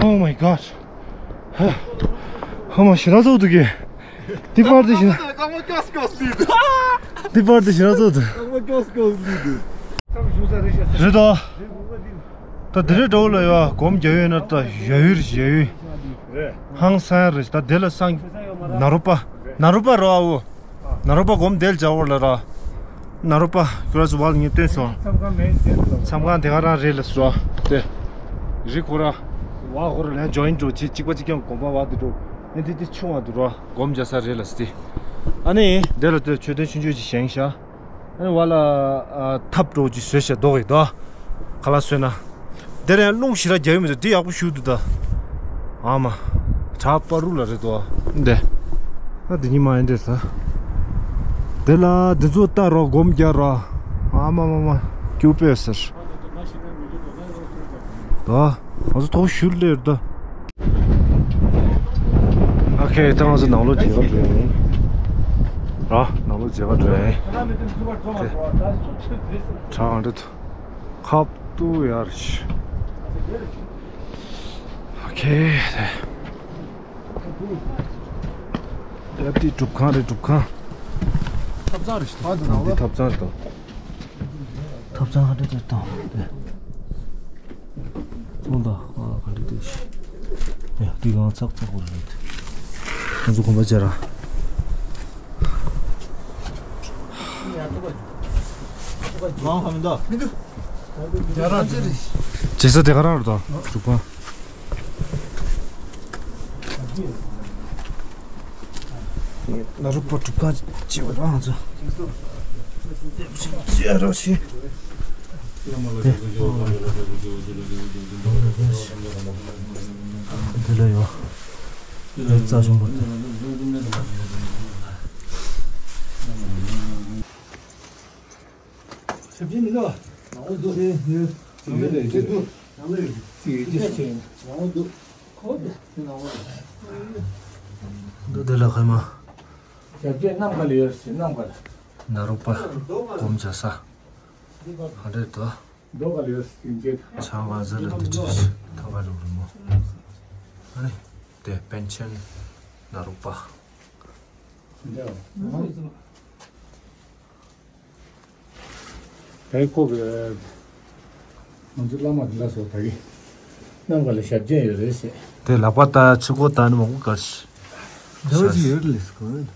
Oh my god. ཧ་མ་ཤི་ན་ས་འུ་དུ་གི། དེ་པར་དེ་ཤི་ན། དེ་པར་དེ་ཤི་ན་ས་འུ་དུ། རེད་དོ། ད་དེ་རེད་འགྲོ་ལ་ཡོད་སྒོམ་རྒྱ་ཡོད་ན་ད་ཡ་ཡུར་ཡ་ཡུར། ཧང་སང་རེད་ད་དེ་ལ་སང་། ན་རོ་པ། ན་རོ་པ་རོ་ཨ་འུ། ན་རོ་པ་སྒོམ་དེལ་བྱ་བོར་ལ་ར། ན་རོ་པ་ཁྱོད་ར་ཚོ་བ་ལ་ངས་སྟོན་སོང་། མཚམས་ཁང་དེ་ག་རང་རེད་ལ་སོ། དེ། རི་ཁོ་ར། བ་ཁོ་ར་ལན་ཇོ་ཡིན་འགྲོ་ཅི་གཅིག་པ་གཅིག་རྐྱང་སྒོམ་པ་བ་དེ་འགྲོ། ཨེ་དེ་དེ་ཆུང་བ་འདུག་རོ། སྒོམ་རྒྱ་ས་རེད་ལ་སི། ཨ་ནི་དེ་ལ་དེ་མཆོད་རྟེན་ཆུང་ཆུང་ཅིག་བཞེངས་ཤག་ཨ་ནི་བ་ལ་ཨ་ཐབ་འགྲོ་ཅིག་བཟོས་ཤག་རྡོ་གི་རྡོ། ཁ་ལག་བཟོས་ན། དེ་རིང་རླུང་ཞེ་དྲག་རྒྱག་ཡོད་མི་འདུག་འདི་ཡག་པོ་ཞུ་འདུག་ད། ཨ་མ། བྲག་སྤ་རུ་ལ་རེད་དོ། འདི། ཨ་འདི་གཉིས་མ་ཡིན་འདྲེ་ད། དེ་ལ་འདི་ཚོ་ལྟ་རོགས་སྒོམ་རྒྱག་རོགས། ཨ་མ་མ་མ། སྐྱུག་པས་ཟེར། ད། ང་ཚོ་ཐོག་ཞུ་ལེར་ད། ཁྱེད་ཏང་ཚོ་ནང་ལོགས་མཇལ་ཁ་འགྲོ་ཡིན། ར་ནང་ལོགས་མཇལ་ཁ་འགྲོ་ཡིན། དེ་གྲང་འདྲ་ཁབ་ཏུ་ཡར་ཤི། ཨོ་ཁེ། ཡ་དེ་སྒྲུབ་ཁང་རེད། སྒྲུབ་ཁང་། ཐབ་ཚང་རེད་ཤི། འདི་ཐབ་ཚང་རེད་དོ། ཐབ་ཚང་ཧ་ཏེ་ཏེ་དང་ཏེ། ཚོང་དང་ཨ་ག་འདྲ་ཏེ་ཤི། ཡ་དེ་གང་ཚག་ཚག་པོ་རེད། ང་ཚོ་གོམ་པ་བྱས་ར། ཇེ་ས་དེ་ག་རང་རེད་དོ། སྒྲུབ་ཁང་། ནཱ་རོ་པ་སྒྲུབ་ཁང་ཅེས་པ་རང་ཚོ། ཅེས་རོ་ཞེས། དེ་ལ་ཡོད། དེ་རྩ་ཆེན་པོ་དེ། ཞབས་ཕྱི་མི་འདུག་ནང་ལོགས་འདུག་ཡོད་ཡོད་ཡོད་འདུག་ནང་ལོགས་ཡོད། ཅི་ཡོད་ཅི་ཤེས། ནང་ལོགས་འདུག་ཁོ་འདུག་ནང་ལོགས་ཡོད། འདུག་དེ་ལ་ཁ་མ། ཞབས་ཕྱི་གནམ་ཁ་ལ་ཡོད་ཟེར། གནམ་ཁ་ལ། ནཱ་རོ་པ་སྒོམ་བྱ་ས། ཧ་འདྲེ་དོ། ཆང་ག་ཟེར་ལ་འདི་བྲིས་ཐང་ག་རུ་རུ་མོ། ཨ་ནི་དེ་པཎ་ཆེན་ནཱ་རོ་པ། དེ་ཁོ་གི་ང་ཚོ་བླ་མ་དེ་ལ་སོགས་ད་གི་གནམ་ག་ལ་ཞབས་རྗེས་ཡོད་རེད་ཟེར། དེ་ལག་པ་ལྟ་ཆུ་ཁོ་ལྟ་ནི་མང་པོ་གར་ཞིག་འདྲ་བ་ཅིག་ཡོད་རེད་ལས་སྐོར།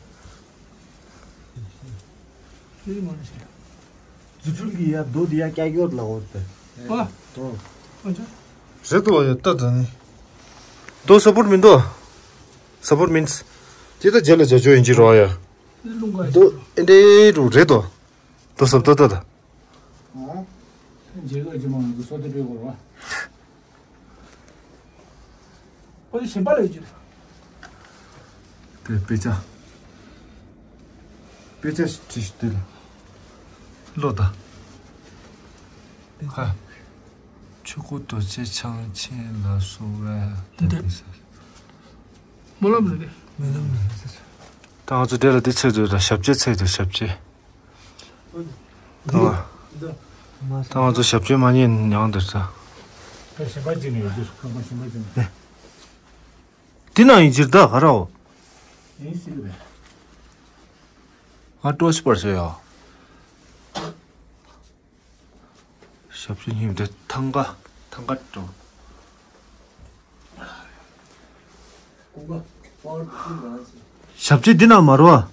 རྫུ་འཕྲུལ་གྱི་ཡ་རྡོ་འདི་ཡ་ཀྱ་ཀྱོར་ལ་འོར་ཏེ། ཨ། ཨོ་ཅོ། རེད་དོ་ཡ་ལྟ་ད་ནི། རྡོ་ས་པོར་མིན་དོ། ས་པོར་མིན། དེ་ད་རྗེས་ལ་བྱ་ཆོག་ཡིན་གྱི་རོ་ཡ། རླུང་ག་རྡོ་ཨེ་འདྲེ་རུ་རེད་དོ། རྡོ་ས་པོར་ལྟ་ལྟ་ད། རྗེས་ལ་རྗེས་མ་ང་ཚོ་སོ་ཏེ་པེ་གོ་ར། ཨོ་ཞིམ་པ་ལ་ཡོད་ཀྱི། དེ་དཔེ་ཆ། དཔེ་ཆ་ཞིག་བྲིས་ཤིག་དེ་ལ། ལོ་ད། ཧ། ཆུ་ཁོ་རྡོ་རྗེ་འཆང་ཆེན་ལ་སོགས་པའི་འདི། སྨོན་ལམ་རེད། སྨོན་ལམ་རེད། ད་ང་ཚོ་དེ་ལ་འདི་ཚད་དུ་ད་ཞབས་རྗེས་ཚད་དུ་ཞབས་རྗེས། ད་ང་ཚོ་ཞབས་ཕྱི་མ་ཉན་མྱང་དེར་ས། ད་ཞིམ་པ་ཅིག་ནས་ཡོད་རྒྱུ་ཁང་པ་ཞིམ་པ་ཅིག་ནས། འདི་ནང་ཡིན་ཕྱིར་ད་ག་ར་འོ། ཡིན་སྲིད་གི་རེད། ང་ཏོ་ཤི་པར་ཤོད་ཡོ། ཞབས་ཕྱི་ཉིན་དེ་ཐང་ག་ཐང་ག་འགྲོ། ཞབས་ཕྱི་འདི་ན་མ་རོ།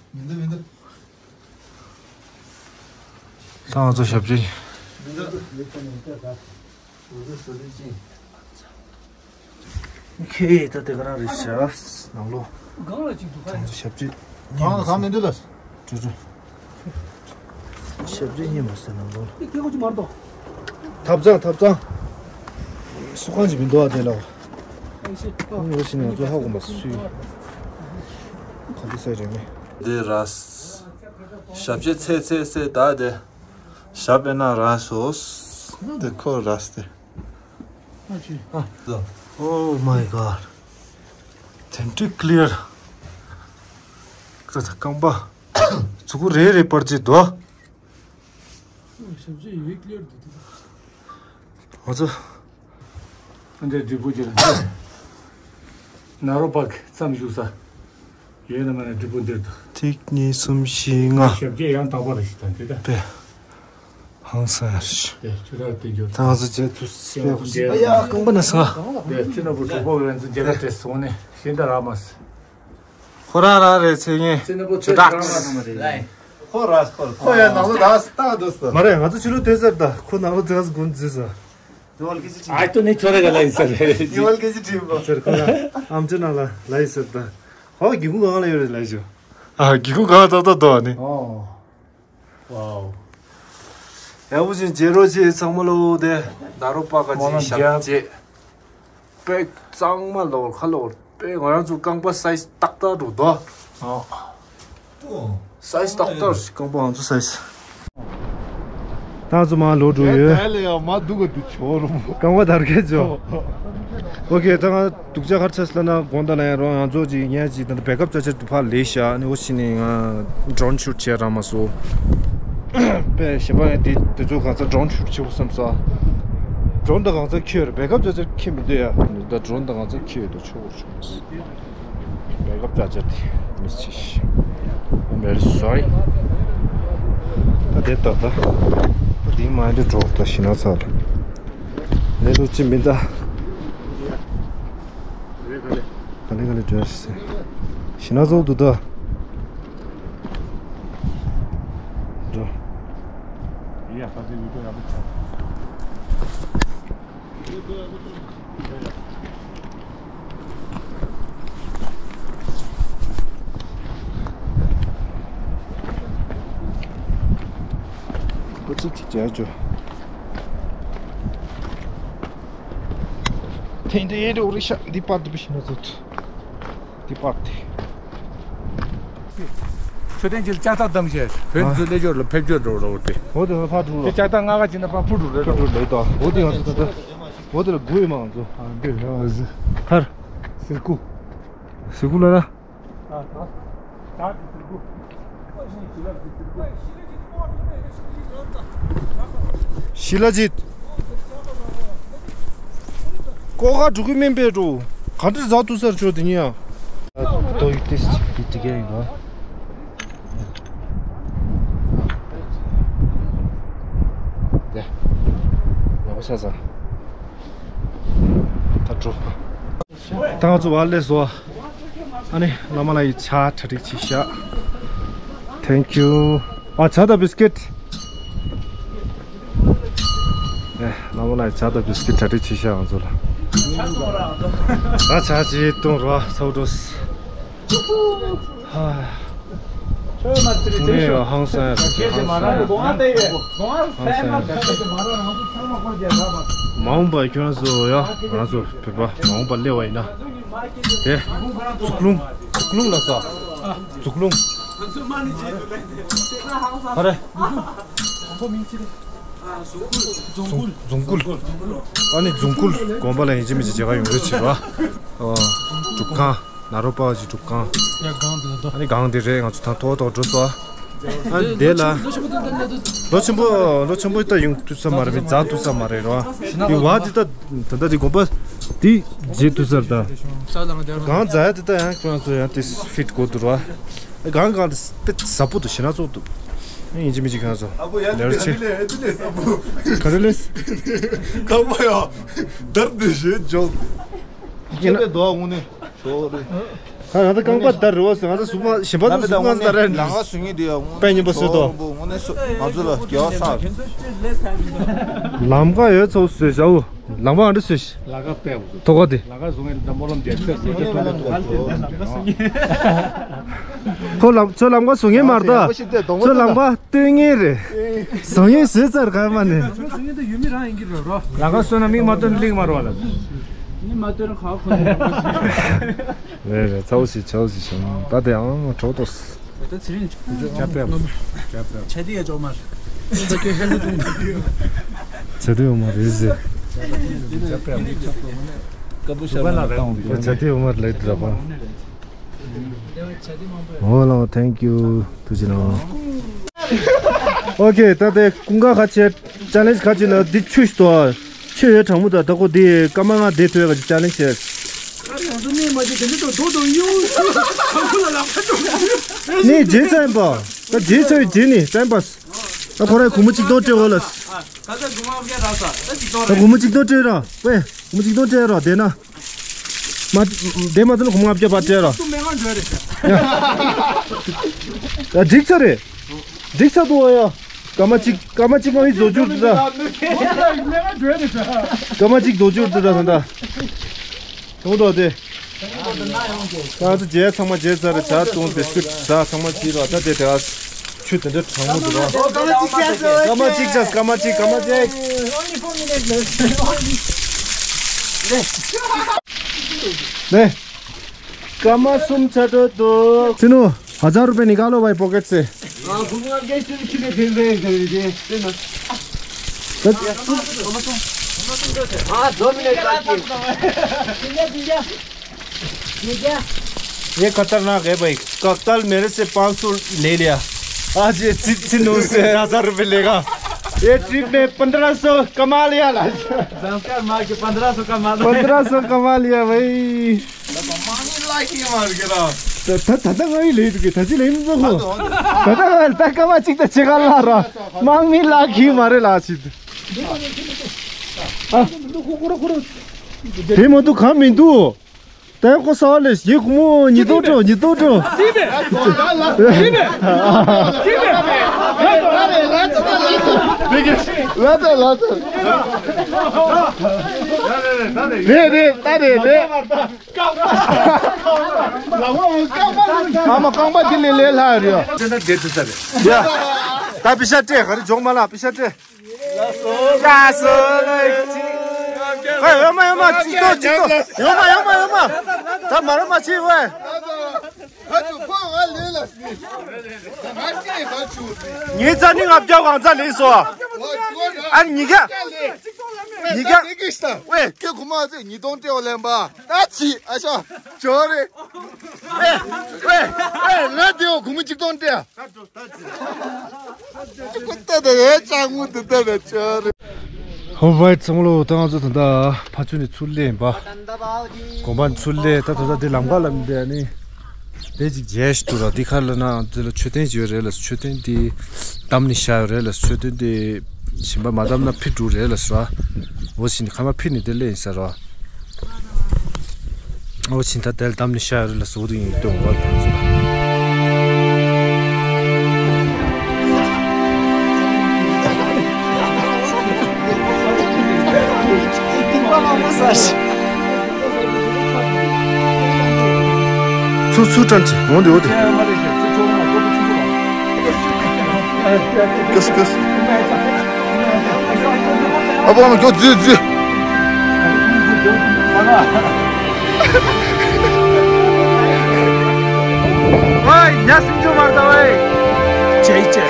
ད་ང་ཚོ་ཞབས་ཕྱི། ཁེ་ད་དེ་ག་རང་རེད་ཤག་ནང་ལོ། གང་ལ་ཅིག་འདུག་ཁ། ང་ཚོ་ཞབས་ཕྱི། གང་ལ་གང་མི་འདུག་ལ། ཀྲུ་ཀྲུ། ཞབས་རྗེས་རྙེད་མ་སོང་ནམ་ལོ། ཐབ་ཚང་ཐབ་ཚང་། སུ་གང་ཅི་མི་འདུག་ཨ་དེ་ལ། ཨ་ནི་འོ་ཞིག་ནས་ང་ཚོ་ཧ་གོ་མ་སུས། ག་འདི་ས་རེད་མེད། འདི་ར། ཞབས་རྗེས་ཚེ་ཚེ་ཚེ་ད་དེ། ཞབས་པེ་ན་ར་སོ། དེ་ཁོ་ར་སྟེ། Oh my god. Temperature clear. ཁ་ཚ་རྐང་པ། ཚུ་གུ་རེ་རེ་པར་ཅི་དོ། ང་ཚོ། ཨ་འདྲ་འབྲས་བུ་ཅི་ལ། ནཱ་རོ་པ་གི་མཚམས་བཞུགས་ས། ཡོད་ན་མེད་ན་འབྲས་བུ་འདིར་དང་། གཅིག་གཉིས་གསུམ་བཞི་ལྔ། ཞབས་རྗེས་ཡང་དག་པ་རེ་ཞིག་དང་དེ་ལྟ། དཔེ། ཧང་སང་ཡར་ཞིག་དེ་ཆུ་རགས་དེ་འཇོག་ད་ང་ཚོ་བྱས་ཐུབ་སྤེལ་དགོས་ཤིག་ཨ་ཡ་རྐང་པ་ན་ས། དེ་ཚེ་ན་བུ་གྲོགས་པོ་གི་རང་ཚོ་མཇལ་ཁ་དེ་སོང་ནས་ཤིན་ཏུ་རག་མ་སོང་། ཁོ་རང་རང་རེད་ཚེ་ངས་ཚེ་ན་བུ་ཆུ་ཚོད་རགས་གྲངས་ལ་ཐོན་པ་རེད། ཁོ་རགས་ཁོ་ཁོ་ཡང་ནང་ལོ་རགས་སྟག་འདུག་སོ། མ་རེད་ང་ཚོ་ཕྱི་ལོགས་དེ་ཟེར་ད་ཁོ་ནང་ལོ་དེ་ག་ས་དགོན་འཛུལ་སོ། ཉི་མ་ལ་སྐད་ཆ་དྲིས། ཨ་ཏོ་ནི་ཁྱོད་རེ་ག་ལ་ཡིན་ཟེར་རེད། ཉི་མ་ལ་སྐད་ཆ་དྲིས་པ། ཟེར་ཁོ་ལ་ཨམ་ཅོག་ནང་ལ་ལ་ཡིན་ཟེར་ད། ཧོ་སྒེའུ་ཁུང་གང་ལ་ཡོད་རེད་ལ་ཡིན་ཞུ། ཨ་སྒེའུ་ཁུང་གང་ལ་ཏག་ཏག་འདུག་ཨ་ནི། ཨོ། ཝའོ། ཡག་པོ་ཞིག་མཇལ་རོགས་བྱེད་ཚང་མ་ལོ། དེ་ནཱ་རོ་པ་ག་ཅིག་ཞབས་རྗེས། དཔེ་གཙང་མ་ལོ་ཁ་ལོ་དཔེ་ང་རང་ཚོ་རྐང་པ་སའི་ཛི་ཏག་ཏག་འགྲོ་དོ། ཨོ། སའི་ཛི་ཏག་ཏག་རེད་རྐང་པ་ང་ཚོ་སའི་ཛི། ད་ང་ཚོ་མར་ལོག་འགྲོ་ཡོད། ད་ལས་ཡང་མ་འདུག་ག་འདུག་ཆོག་རུང་། རྐང་པ་དར་གས་ཆོག་ཨོ་ཁེ། ད་ང་སྡུག་ཅག་ག་རེ་ཆགས་སོང་ལབ་ན། དགོང་དག་ལ་ཡང་རོགས་ང་ཚོ་ཅིག་ངས་ཅིག་ད་ལྟ་བེག་ཨབ་ཅར་ཇར་དེ་ཕར་ལས་བཞག་ནས། འོ་ཕྱི་ནས་ང་ཌོ་རོན་ཤུ་ཊི་བྱས་རག་མ་སོང་། པས་གཞན་པ་ཡང་དེ་དེ་ཚོ་གང་ཚ་ཌོ་རོན་ཤུ་ཊི་བྱེད་དགོས་བསམ་སོང་། ཌོ་རོན་ད་གང་ཚ་ཁྱེར་བེག་ཨབ་ཅར་ཇར་ཁྱེར་མི་འདོད་ཡ། ད་ཌོ་རོན་ད་གང་ཚ་ཁྱེར་ཡོད་དོ་ཆོག་གོ་ཆོག་གོ། བེག་ཨབ་ཅར་ཇར་དེ་མིས་བྱས་ཤག I'm very sorry. ད་དེ་ལྟ་ད། ད་དེ་མ་འདི་འགྲོ་ད་ཤི་ན་ཚ་ལ། ལས་ལུགས་ཅི་མིན་ད། ག་ལེ་ག་ལེ་འགྲོ་ཤི་ཟེར། ཤི་ན་ཚོགས་འདུག་ད། འགྲོ། ཁོ་ཚིག་ཅིག་བྱས་ཆོག་ཐེངས་འདི་ཡེ་འགྲོ་རེད་ཤག་འདི་པར་འདི་པར་ཤི་ན་ཚོགས་འདུག་འདི་པར་དེ། མཆོད་རྟེན་གྱི་ལྕགས་རྟ་བསྡམས་བྱས་བོད་ཚོ་སླེབས་ཕྱོགས་ལ་ཕེབས་ཕྱོགས་འགྲོ་རོགས་ཏེ། འོ་དེ་ཕར་འགྲོ་དེ་ལ། ལྕགས་རྟ་ལྔ་ཀ་ཅིག་ན་ཕར་འཕུར་འགྲོ་རེད་འགྲོ་རེད་ད། འོ་དེ་ང་ཚོ་ད་ལྟ་འོ་དེ་ལ་སྒུག་ཡོད་མ་ང་ཚོ། ཨ་འདི་ལ་ཟི་ཧར་ཟིར་ཀུ་ཟིར་ཀུ་ལ་ལ། ཤི་ལ་ཇིད། ཀོ་ཁ་འགྲོ་གི་མིན་པས་འགྲོ། ག་འདྲ་ཟ་ཐུབ་སར་ཆོག་དེ་ཉིད་ཡང་། ཏོ་ཡུ་ཏིས་ཅིག་གི་ཅིག་ཡིན་པ། དེ། ཡག་པོ་ཤ་ཟ། ད་འགྲོ། ད་ང་ཚོ་བར་ལས་བཟོ། ཨ་ནི་བླ་མ་ལགས་ཀྱིས་ཇ་གྲ་སྒྲིག་བྱས་ཤག Thank you. ཨ་ཇ་དང་བིས་ཀིཊ། ཨེ་བླ་མ་ལགས་ཀྱིས་ཇ་དང་བིས་ཀིཊ་གྲ་སྒྲིག་བྱས་ཤག་ང་ཚོ་ལ། ད་ཇ་ཅིག་བཏུང་རོགས་ཚ་བོ་འགྲོ། ཧ། དངོས་གནས་ཧང་སང་ཡ་ཧང་སང་ཡ། ཧང་སང་ཡ། མ་འོངས་པ་ཁྱོད་རང་ཚོ་ཡ་ང་ཚོ་བོད་པ་མ་འོངས་པ་སླེབས་པ་ཡིན་ན། དེ། འཛུགས་ལུང་། འཛུགས་ལུང་ལ་ས། འཛུགས་ལུང་། ཧ་རེ། རྫོང་ཁུལ། རྫོང་ཁུལ། ཨ་ནི་རྫོང་ཁུལ་དགོན་པ་ལ་ཡིན་གཅིག་མིན་གཅིག་མཇལ་ཁ་ཡོང་རེ་བྱེད་པ། སྒྲུབ་ཁང་། ནཱ་རོ་པ་བ་ཇི་སྒྲུབ་ཁང་། ཡ་སྒང་དེ་ལ་ད། ཨ་ནི་སྒང་དེ་རེད། ང་ཚོ་ད་ཐོག་ཐོག་འགྲོ་སོང་། ཨ་ནི་དེ་ལ། ལོ་ཆེན་པོ་ད་ལོ་ཆེན་པོ་ད་ཡོང་ཐུབ་ས་མ་རེད། མི་འཛག་ཐུབ་ས་མ་རེད་རོ། དེ་བ་དེ་ད་ད་ལྟ་དེ་དགོན་པ་དེ་མཇལ་ཐུབ་ས་རེད་ད། སྒང་འཛག་ཡ་དེ་ད་ཡང་ཁྱོད་རང་ཚོ་ཡང་དེ་ཕིཊ་དགོས་འདུག་རོ། སྒང་སྒང་དེ་དཔེ་ཟབ་པོ་འདུག་ཤི་ན་ཚོགས་འདུག་ཨ་ཡིན་གཅིག་མིན་གཅིག་ཁྱོད་རང་ཚོ་ལེ་ར་ཆེ། ག་རེ་ལེས། ཁ་པ་ཡ། དར་དེ་ཞེས་འཇོག་ཁྱེད་པའི་རྡོ་དངོས་གནས་ཞོག་རེད། ང་ཚོ་རྐང་པ་དར་རེད་བ་ཟེར། ང་ཚོ་གཟུགས་པོ་གཞན་པ་ཚོ་གཟུགས་པོ་ང་ཚོ་དར་རེད། ལམ་ཁ་བཟོ་མཁན་དེ་ཡང་དཔེ་སྙན་པོ་བཟོས་ཏོ། དངོས་གནས་སོ་ང་ཚོ་ལ་རྒྱལ་བ་ས། ལམ་ཁ་ཡོད་ཚོ་བཟོས་བྱའོ། ལམ་ཁ་ཨ་འདྲ་བཟོས། ལ་ཁ་དཔེ་བཟོ། ཐོག་ཁ་དེ། ལ་ཁ་བཟོ་མཁན་དེ་སྨོན་ལམ་རྒྱག་ཚད་བཟོ་རྒྱུ་ཐོག་ལ་ཐོག་ཁ་བཟོ། ཁོ་ལམ་ཚོ་ལམ་ཁ་བཟོ་མཁན་མ་རེད་ད། ཚོ་ལམ་ཁ་སྟོན་མཁན་རེད། བཟོ་མཁན་བཟོས་ཚར་གར་མ་ནས། ལ་ཁ་བཟོས་ན་མིག་མ་སྟོན་ན་ལིག་མ་རོ་ལ། མིག་མ་སྟོན་ན་ཁ་ཁོ་ནས། རེད་རེད། ཚ་བོ་ཞིག་ཚ་བོ་ཞིག་བྱུང་། ད་དེ་ཡང་གྲོགས་ཏོ། ད་ཚེ་རིང་ཆ་པས་ཆ་པས། ཆ་དེ་ཡ་ཅོག་མར། ད་ཁྱོད་ཧེ་ལུ་དུང་། ཆ་དེ་ཡོད་མ་རེད་ཟེར། ཆ་པས། ཀ་བུ་ཤར་མ་ལ་བཏང་བ། ཆ་དེ་ཡོད་མ་རེད་ལབ་དུས་ད་པ། ཨོ་ལོ། Thank you. ཐུགས་རྗེ་གནང་། ཨོ་ཁེ། ད་དེ་ཀུན་དགའ་ཁ་ཆེ་ཅ་ལེན་ཁ་ཆེ་ན་འདི་ཆུ་ཞིག་ཏོ། ཆུ་ཡོད་གྲང་མོ་ད་ད་ཁོ་འདི་སྐར་མ་ལྔ་བསྡད་ཐུབ་ཡ་ག་ཅི་ཅ་ལེན་བྱས། ང་ཚོ་གནས་མ་བྱེད་དེ་འདི་ཏོ་རྡོ་རྡོ་གཡུག་ཚུར་ཁ་ཁོ་ལ་ལམ་ཁ་ཅོག་གནས་རྗེས་ཚ་ཡིན་པ། ད་རྗེས་ཚ་ཡི་རྗེས་ནི་ཊའིམ་པཱ་སི། ད་ཁོ་རང་གུང་མོ་གཅིག་སྟོང་སྤྲད་འོ་ལ། ད་ད་གུང་མོ་བརྒྱ་རག་ས་ད་གཅིག་སྟོང་རེད། ད་གུང་མོ་གཅིག་སྟོང་སྤྲད་ར། ཝེ་གུང་མོ་གཅིག་སྟོང་སྤྲད་ར་བསྡད་ན། མ་བསྡད་མ་ཐུབ་ན་གུང་མོ་ལྔ་བརྒྱ་ཕར་སྤྲད་ར། ཏུ་མེ་ང་འགྲོ་རེད་ཤག་ཡ་འགྲིག་ཚར་རེད། འགྲིག་ཚར་འདུག་ཨ་ཡ། སྐར་མ་གཅིག་སྐར་མ་གཅིག་ང་ཡི་རྫོགས་རྒྱུར་འདུག་ད། མེ་ང་འགྲོ་རེད་ཤག་སྐར་མ་གཅིག་རྫོགས་རྒྱུར་འདུག་ད་ད་ད། དུང་དོ་དེ། ད་ང་ཚོ་རྗེས་ཚང་མ་རྗེས་ཚར་རེད། ཇ་བཏུང་བིས་ཀུད་ཇ་ཚང་མ་བྱས་རོགས། ད་དེ་དེ་ག་ཆུ་དེ་འདྲ་གྲང་མོ་འདུག་རོགས། སྐར་མ་གཅིག་ཆགས་སོང་། སྐར་མ་གཅིག་ཆགས། སྐར་མ་གཅིག་སྐར་མ་གཅིག Only four minutes left. ནས། སྐར་མ་གསུམ་ཆགས་འགྲོ་འདུག་ཚེ་ནུ། ཧ་ཛར་རུ་པེ་ནི་ཀ་ལོ་བའི་པོ་ཀེ་ཊི་སེ། ང་ཁོང་ང་གེ་སི་ཁྱི་ལས་དེ་རེད་དེ་རེད་དེ་ན། ये खतरनाक है भाई, कक्कल मेरे से पाँच सौ ले लिया। आज ये चि-, चिन्नू से हजार रुपये लेगा। ये ट्रिप में पन्द्रह सौ कमा लिया लाज। संस्कार मार के पन्द्रह सौ कमा लो। पन्द्रह सौ कमा लिया भाई। ད་ད་ད་ང་ཡི་ལས་འདུག་གི་ད་ཅི་ལས་མི་འདུག་གོ། ད་ད་ང་ད་ཀ་མ་གཅིག་ད་ཅི་ག་ལ་ར་མང་མི་ལ་ཁི་མ་རེད་ལ་ཅི། ཨ། དེ་མ་གཏོགས་གང་མི་འདུག་ད་ཁོ་ས་ལས་ཡེ་ཁོ་མོ་ཉི་ཏོ་ཏོ་ཉི་ཏོ་ཏོ། ལ་ད་ལ་ད། རེད་རེད་ད་རེད་རེད། ཨ་མ་རྐང་པ་འདི་ལས་ལས་ལྷག་རེད། དེ་ན་བསྡད་ཐུབ་ས་རེད། ཡ། ད་པི་ཤ་སྤྲད་ག་རེ་འཇོག་མ་ལ་པི་ཤ་སྤྲད། ཡ་སོ་ལེ་ཅི། ཧེ་ཡོ་མ་ཡོ་མ་ཅི་ཏོ་ཅི་ཏོ། ཡོ་མ་ཡོ་མ་ཡོ་མ། ད་མ་རོ་མ་ཅི་ཝེ། ཁ་ཆུ་ཁོ་ང་ལས་ལ་སི། ང་ཅི་ཁ་ཆུ། ངེད་ཚ་ནི་ང་བརྒྱ་གང་ཚ་ལས་སོ། ཨ་ནི་ཉི་ག་ཉི་ག་ཝེ་ཁྱེད་ཁོ་མ་ཚེ་ཉི་སྟོང་སྤྲད་ལེན་པ། ད་ཅི་ཨ་ཤ་ཇོ་རེ། ཝེ་ཝེ་ཝེ་ང་དེའོ་གུ་མི་གཅིག་སྟོང་སྤྲད། ད་ད་ད་ཡེ་ཅང་མུ་དུ་ད་ད་ཇོ་རེ། ཧོ་བའི་ཚང་ལོ་ད་ང་ཚོ་ད་ད་ཕ་ཆུ་ནས་ཚུར་སླེབས་པ། གོམ་པ་ཚུར་སླེབས་ད་ད་ད་དེ་ལམ་ཁ་ལ་མི་བསྡད་ནི། དེ་ཅིག་རྗེས་ཤིག་ཏུ་ར་འདི་ཁར་ལ་ན་འདི་ལ་མཆོད་རྟེན་ཅིག་ཡོད་རེད་ལ། མཆོད་རྟེན་འདི་བསྡམས་ནས་བཞག་ཡོད་རེད་ལ། མཆོད་རྟེན་འདི་གཞན་པ་མ་བསྡམས་ན་ཕྱིར་འགྲོ་རེད་ལ་ཟེར་བ། འོ་ཕྱིན་ནས་ཁ་མ་ཕྱིར་ནས་དེ་ལས་ཡིན་ཟེར་བ། འོ་ཕྱིན་ད་དེ་ལ་བསྡམས་ནས་བཞག་ཡོད་རེད་ལ་ཟེར་བ་དེ་ཡིན་སྟོན་བ་ཁྱོད་ཚོ། ཚུར་ཚུར་ཀྲང་ཅི་འོང་དེ་འོ་དེ། ཀུས་ཀུས། ཨ་བོ་མ་འགྱོ་འཛུལ་འཛུལ། ཝའི་ཉ་སིམ་ཅོ་མར་ད་ཝའི། ཅེ་ཅེ།